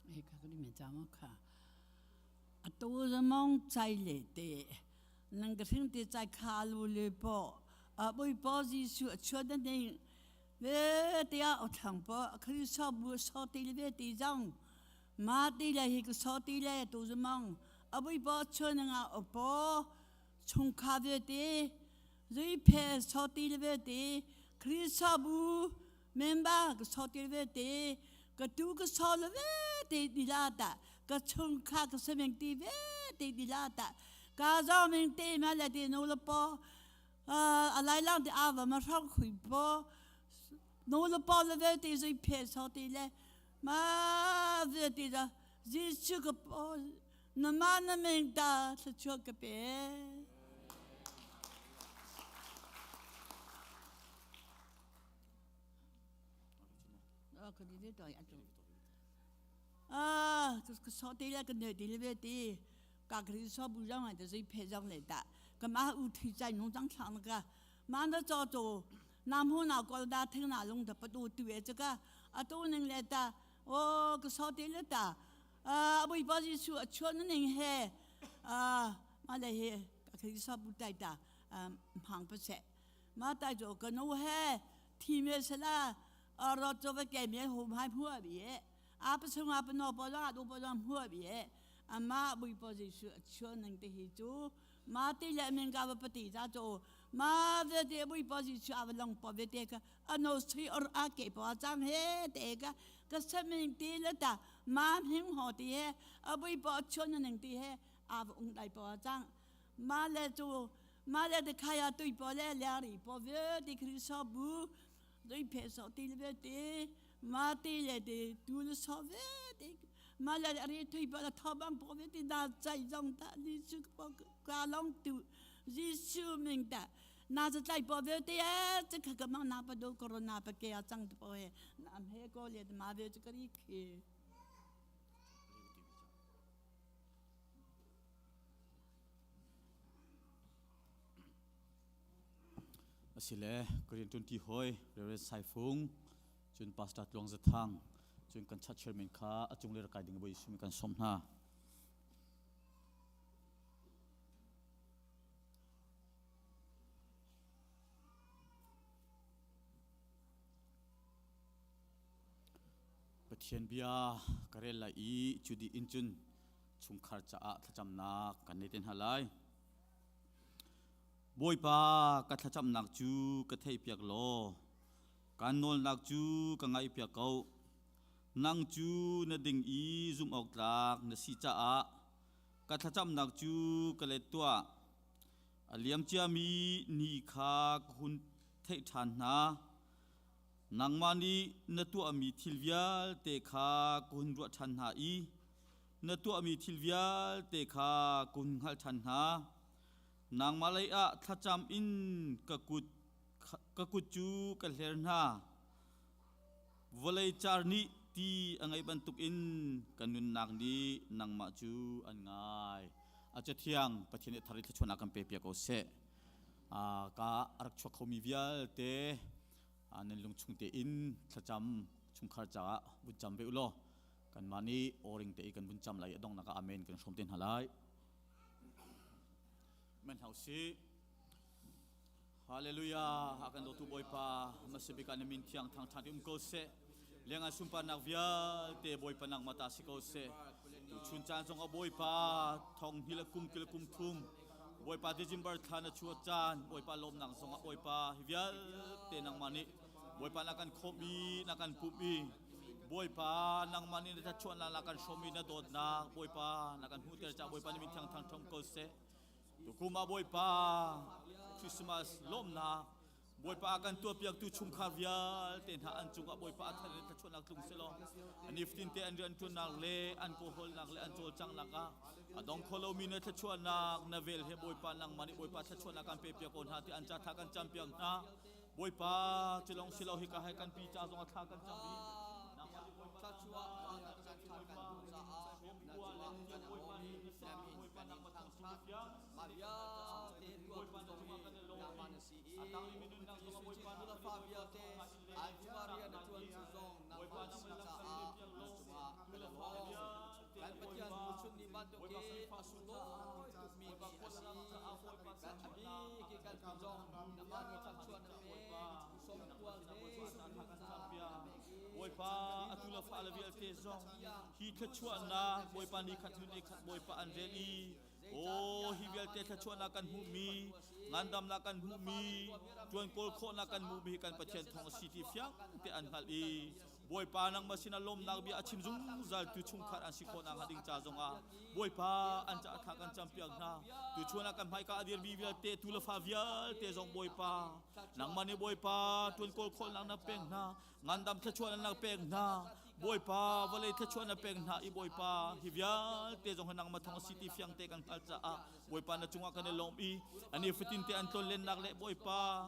哎，看个里面怎么看？啊，都是忙在来的，那个兄弟在卡路里跑，啊，为保持说说的呢，喂，对啊，我唱不，可是说不说的里边上，马的来那个说的来都是忙，啊，为保持那个保，从卡位的，瑞拍说的里边的，可是说不明白个说的里边的，个都个说了喂的你拉的，个从卡个说明的喂的你拉的，个上面的嘛来的弄了包，啊，来浪的阿我们上回包，弄了包了喂的是拍说的嘞，嘛喂的了，是这个包，那嘛那明的是这个别。啊，佢哋呢度一种。啊，个扫地咧，个女地咧边啲，隔佢扫布上嚟就是拍上嚟的，个马有推在农场上那个，马那早做，南方那个大听那弄的不多对这个，啊都能来的，哦，个扫地咧的，啊，为把是说穿那人嘿，啊，马来嘿，佢扫布带的，啊，行不切，马带做个奴嘿，天咩事啦？啊，เราจะไปแก่เมียหุ่มให้พัวเบียอาปชงอาปนอปลาดูปลาพัวเบียอามาบุยปอจิชชวนหนึ่งที่จูมาตีเลมิงกาบปฏิจ้าจูมาเวเดบุยปอจิชอาบลงปอเวเดกะอนุสีอรอาเกปอจังเฮเดกะก็สมิงตีละตามาหิงหอตีเฮอบุยปอชวนหนึ่งตีเฮอาบองไดปอจังมาเลจูมาเลเดขายตุยปอเลลารีปอเวดิคริสบู对拍手对了对，马对了对，丢了少饭对，马来阿里推把了头帮旁边的那在让他你这个挂龙丢，是说明的。那是在旁边的啊，这个个忙那不都过了那不给啊，长得不会，那没过来的马边这个里去。 Asile Korean 20 hoi Reverend Saifung cun Pastor Tluang Zathang cun kan church chairman kha a cung le kai ding boi sumi kan som hna. Pathian bia ka rel lai i cu dih in cun chungkhar caah thlacamnak kan nei te hna lai. Bawipa ka thlacamnak cu ka theihpiak law kan nawlnak cu ka ngaihpiak ko. Nang cu na ding i zumh awk tlak na si caah ka thlacamnak cu ka let tuah. A liam ciami ni kha ka hun theih ṭhan hna. Nangmah nih na tuahmi thil vialte kha ka hun ruah ṭhan hna i na tuahmi thil vialte kha ka hun hngalh ṭhan hna. Nangmah lei ah thlacam in ka kut ka kut cu ka hler hna. Vawlei car nih ti a ngeih bantukin ka nunnak nih nangmah cu an ngai. A cathiang Pathian nih thar i thluachuahnak kan pe piak ko seh. Ka rak chuak khomi vialte nan lungchung tein thlacam chungkhar caah vun cam ve u law kanmah nih awring te i kan vun cam lai i a donghnak ah amen kan hrawm te hna lai. Men hau si. Hallelujah. A kan dawtu Bawipa, masibik ah na min thiang thangṭhat um ko seh. Lengan sunparnak vialte Bawipa nangmah ta si ko seh. Tu chun caan zong ah Bawipa thong hnih le kum kil kum thum Bawipa December thla na chuah caan Bawipa lawmnak zong ah Bawipa hi vialte nangmah nih Bawipa na kan khawmh i na kan pumh i Bawipa nangmah nih na thluachuahnak na kan hrawm i na dawtnak Bawipa na kan hmuhter caah Bawipa na min thiang thangṭhat ko seh. Tukum ah Bawipa Christmas lawmnak Bawipa a kan tuahpiaktu chungkhar vialte hna an cungah Bawipa a thar in thluachuahnak tlung selaw nifatin te an rianṭuannak le an kawhawlnak le an cawlcanghnak ah a dong kho lomi na thluachuahnak na vel he Bawipa nangmah nih Bawipa thluachuahnak kan pepiak ko hna ti an ca thla kan campiak hna Bawipa cilong silo hika he kan pi ca zong a thla kan cam i nangmah nih Bawipa Kan Pathian tuchun ni bantuk hi a sunglawi tukmi ni a si. Kan a bik i kan pi zong nangmah nih thluachuah na pek. Sawmkual he Bawipa atu le fa le vialte zong hi thluachuahnak Bawipa ni khat hnu ni khat Bawipa an rel i aw hi vialte thluachuahnak kan hmuhmi ngandamnak kan hmuhmi ṭuan kawl khawhnak kan hmuhmi hi kan Pathian thawng a si ti fiang te an hngalh i Bawipa nangmah sinah lawmnak bia a chim zungzal tu chungkhar an si khawh nakhnga ding ca zongah Bawipa an caah thla kan campiak hna. Tuchun ah kan hmaika a dirmi vialte tu le fa vialte zong Bawipa nangmah nih Bawipa ṭuan kawl khawhnak na pek hna ngandam thluachuah na pek hna Bawipa vawlei thluachuah na pek hna i Bawipa hi vialte zong hi nangmah thawng a si ti fiang te kan hngalh caah Bawipa na cungah kan i lawm i ani fatin te an tlonlennak le Bawipa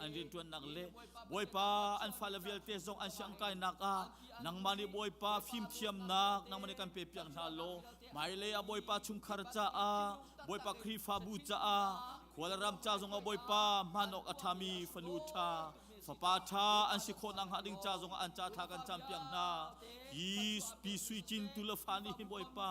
an rianṭuannak le Bawipa an fale vialte zong an siangkainak ah nangmah nih Bawipa fimthiamnak nangmah nih kan pepiak hna law hmailei ah Bawipa chungkhar caah Bawipa Khrihfabu caah khualram ca zongah Bawipa hman awk a ṭhami fanu ṭha fapa ṭha an si khawh nakhnga ding ca zongah an ca thla kan campiak hna hi pi sui cin tu le fa nih hi Bawipa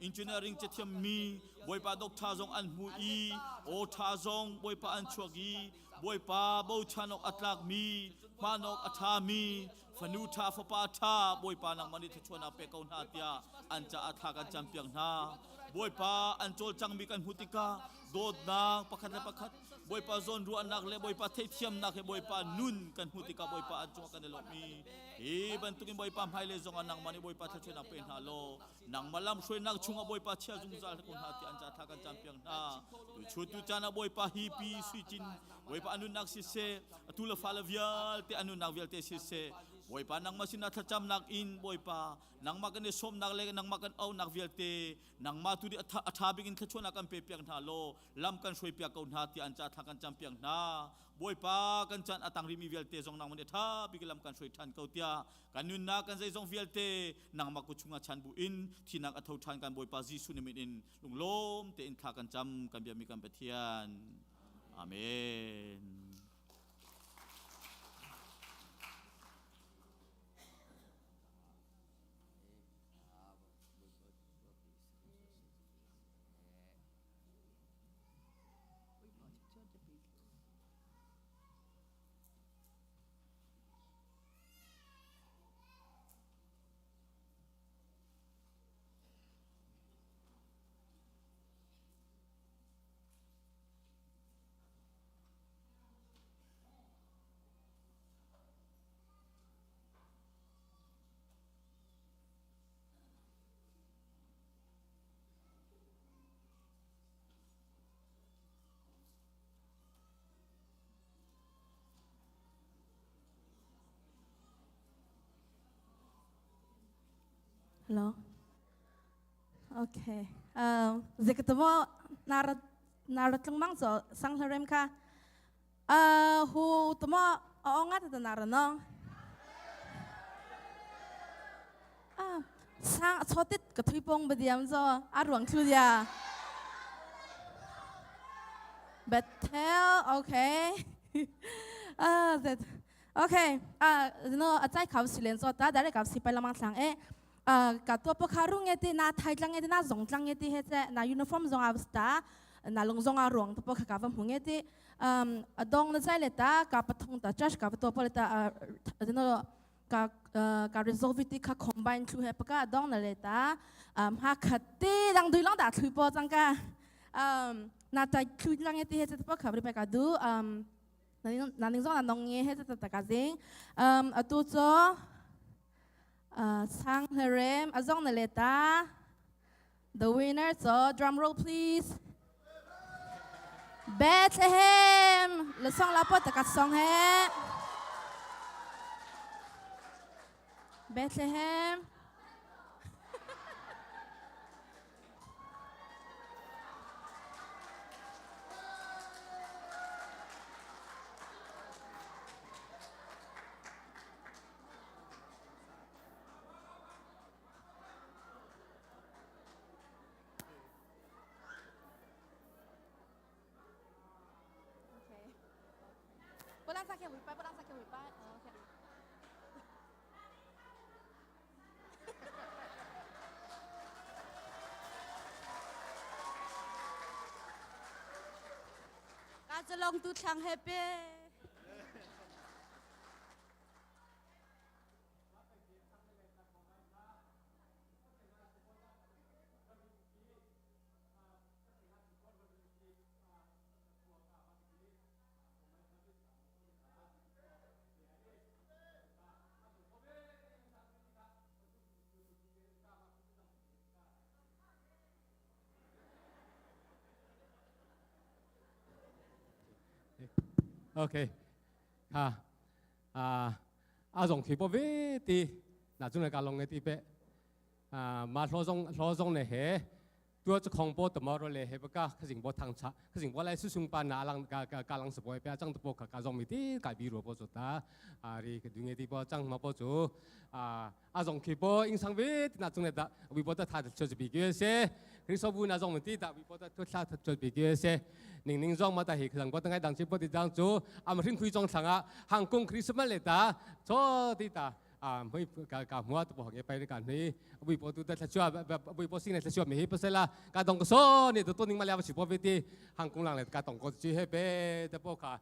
engineering cathiam mi Bawipa doctor zong an hmu i aw ṭha zong Bawipa an chuak i Bawipa bochan awk a tlakmi hman awk a ṭhami fanu ṭha fapa ṭha Bawipa nangmah nih thluachuahnak pe ko hna tiah an caah thla kan campiak hna Bawipa an cawlcangmi kan hmuh tikah dawtnak pakhat le pakhat Bawipa zawnruahnak le Bawipa theihthiamnak he Bawipa nun kan hmuh tikah Bawipa an cungah kan i lawmh i hi bantukin Bawipa hmailei zongah nangmah nih Bawipa thluachuahnak pe hna law nangmah lamhruainak chungah Bawipa chia zungzal ko hna ti an ca thla kan campiak hna tu tu caan ah Bawipa hi pi sui cin Bawipa a nunnak siseh atu le fale vialte a nunnak vialte siseh Bawipa nangmah sinah thlacamnak in Bawipa nangmah kan i sawmnak le nangmah kan aunak vialte nangmah tu nih a ṭha bik in thluachuahnak kan pe piak hna law lam kan hruai piak ko hna tiah an ca thla kan campiak hna Bawipa kan chan a tang rihmi vialte zong nangmah nih ṭha bik lam kan hruai ṭhan ko tiah kan nunnak kan zeizong vialte nangmah kut chungah chan bu in thinak a tho ṭhan kan Bawipa Jesuh na min in lunglawm tein thla kan cam kan biami kan Pathian Amen. Hello. Okay. Zikatamo nara nara tlung zo sang hlarem kha. Hu tamo aonga ta nara nong. Ah, sang chotit ka thui pong badiam zo aruang thu dia. Bethel, okay. Ah, that okay. Ah, no, achai khau silen zo ta dare kau sipai lamang thlang e. Ka tua po kharu nge ti na thai tlang nge ti na zong tlang nge ti he che na uniform zong a sta na lung zong a ruang to po kha ka va hmu nge ti adong na chai le ta ka pathong ta church ka to po le ta no ka ka resolve ti kha combine thlu he pa ka adong na le ta ha khat ti dang dui long da thlu po chang ka na tai thlu lang nge ti he che po kha ri pa ka du na ning zong na nong nge he che ta ka jing atu cho Sang Harem azong na leta. The winner, so drum roll please. Bethlehem. Le song la pot takat song he. Bethlehem. Bolang sakit wipai, bolang sakit wipai. Okay. Ka chalong tu thlang happy. Okay. Ha. À, a rong khi po ve ti na chung le ka long ne ti pe à ma hlo zong hlo zong ne he ตัวจะของโปตมอรเลยเฮปกะขสิงโปทางชะขสิงโปไลสุสุงปานาลังกากากาลังสปอยเปียจังตะโปกะกาจงมีตีกาบีรัวโปจุตาอารีกดุงเอตีโปจังมาโปจูอาอาจงคีโปอิงสังเวทนาจุงเนตาวิปตะทาจดบีเกเซคริสบูนาจงมีตีตาวิปตะทุลาจดบีเกเซหนิงหนิงจงมาตาหิขสังปตังไงดังชิปติจังจูอามริงคุยจงสังอะหังกงคริสมาเลตาโชติตาไม่กาหัวตัวของไปในการนี้วิปตุแต่ชัววิปสิ่งในชัวมีเปเซล่ากาตองก็โซนี่ตัวนึงมาแล้วสิปวิธีหังกงหลังเลยกาตองก็จีให้เปแต่พอขา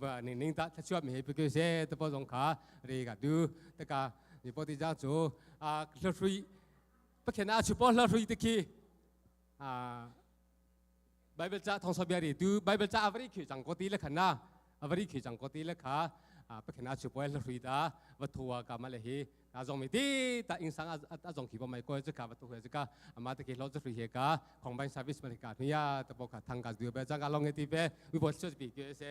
ว่านี่นิ่งตาชัวมีเปคือเซแต่พอสงขาเรียกดูแต่กาวิปติจ้าจูลรุยปะเขนาชุปลรุยตะกี้ไบเบิลจ้าทองสเบียรีดูไบเบิลจ้าอเวริขีจังกตีละขันนะอเวริขีจังกตีละขาปะเขนาชุปลรุยตาวัตถุกรรมเลยฮีอาจงมีตีแต่อิงสังอาจงขีปไม่ก็จะกาวัตถุจะกาอามาตะกี้เราจะฟรีเฮกาของบังสาวิสมาริกาเนี่ยแต่พอขาทางการดูไปจังการลงเอทีเปวิบวัชจะปีเกเซ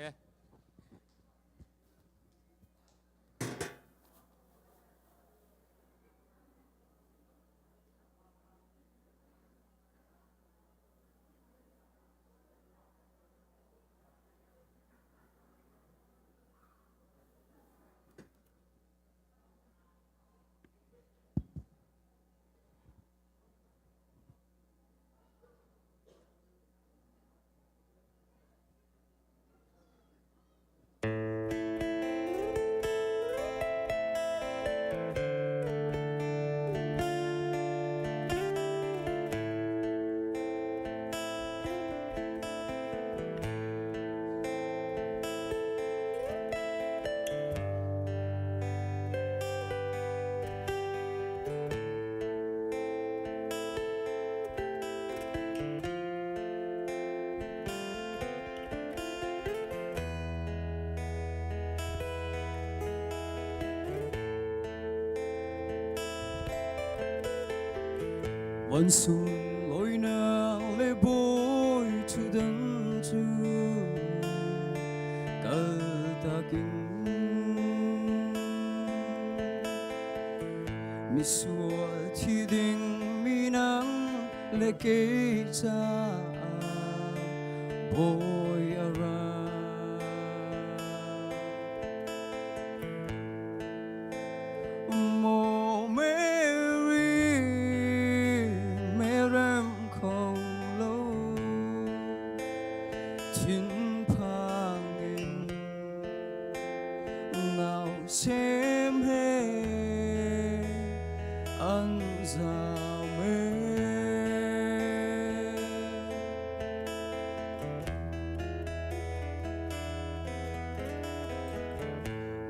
Van sun loi na le boi chu dan chu kal ta king mi sual thi ding. le kei caah bawi a ra. Maw Mary, merem kho lo, thinphang in nau sem he an zam e.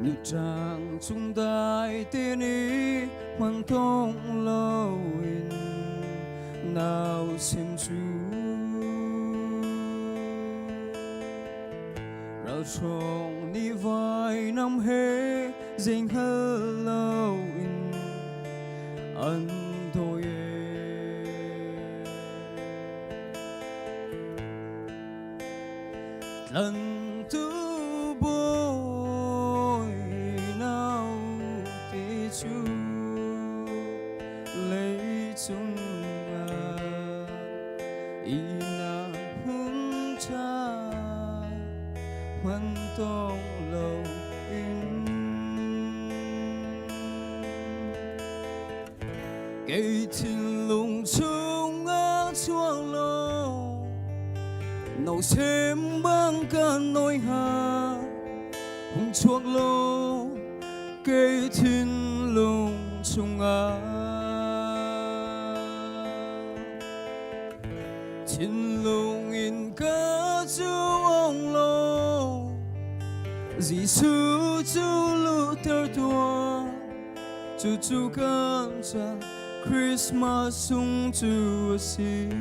Nu ṭang chung dai te nih hman tong loin nau sem cu ralhruang nih vainam he zei hngal loin an dawi e. Tlantu bawi naute cu leicung ah ihnak hmun ṭha hman tong loin kei thinlung chungah chuak law Nausem bang kan noi ha hung chuak law kei thinlung chungah thinlung in ka cu ong law Jesuh cu luhter tuah Cucu kan ca Christmas sung cu a si.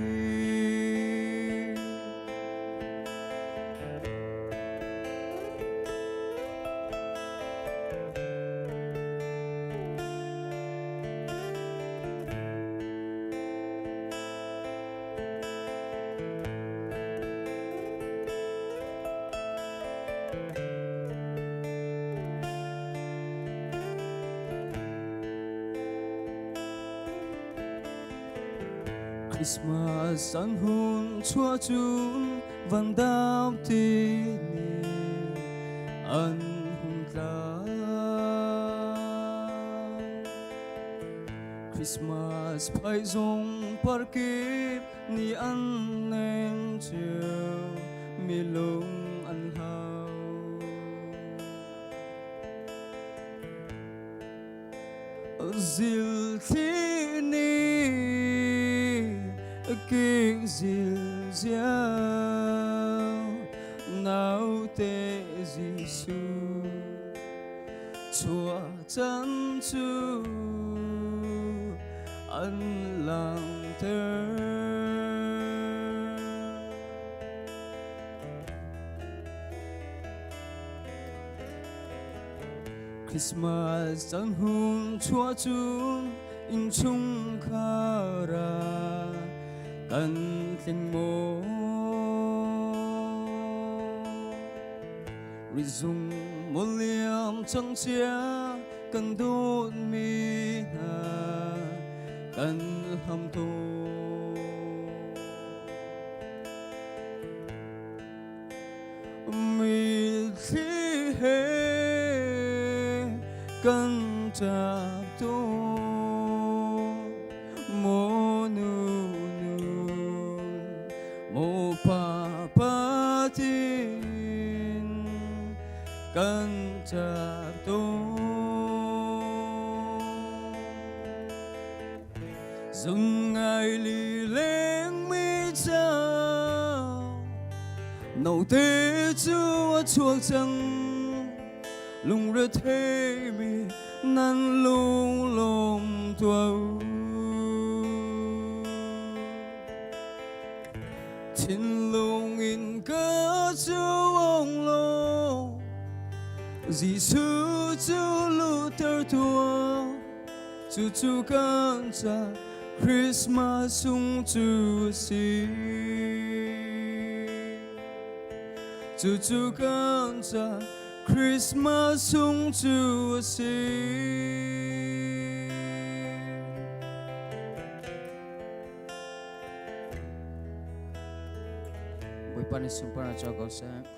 Christmas an hun chuah cun van dam ti ni an hung tla. Christmas phaizawng parkip ni an neng cio mi lung an hlau. Zil thli nih a kik zil ziau naute Jesuh chuah can cu an langhter. Christmas caan hung chuah cun innchungkhar ah kan tling maw? Rizung muliam cang cia kan dawtmi hna kan hlam tawn. Mitthli he kan ṭap tawn maw nu nu maw pa pa tin kan ṭap tawn. Zung ngai li leng mi ca note cu a chuak cang lungrethei mi nan lunglawm tuah u. Thinlung in ka cu ong law Jesuh cu luhter tuah Cucu kan ca Christmas sung cu a si. Cucu kan ca Christmas sung cu a si. Bawipa nih sunparnak co ko seh.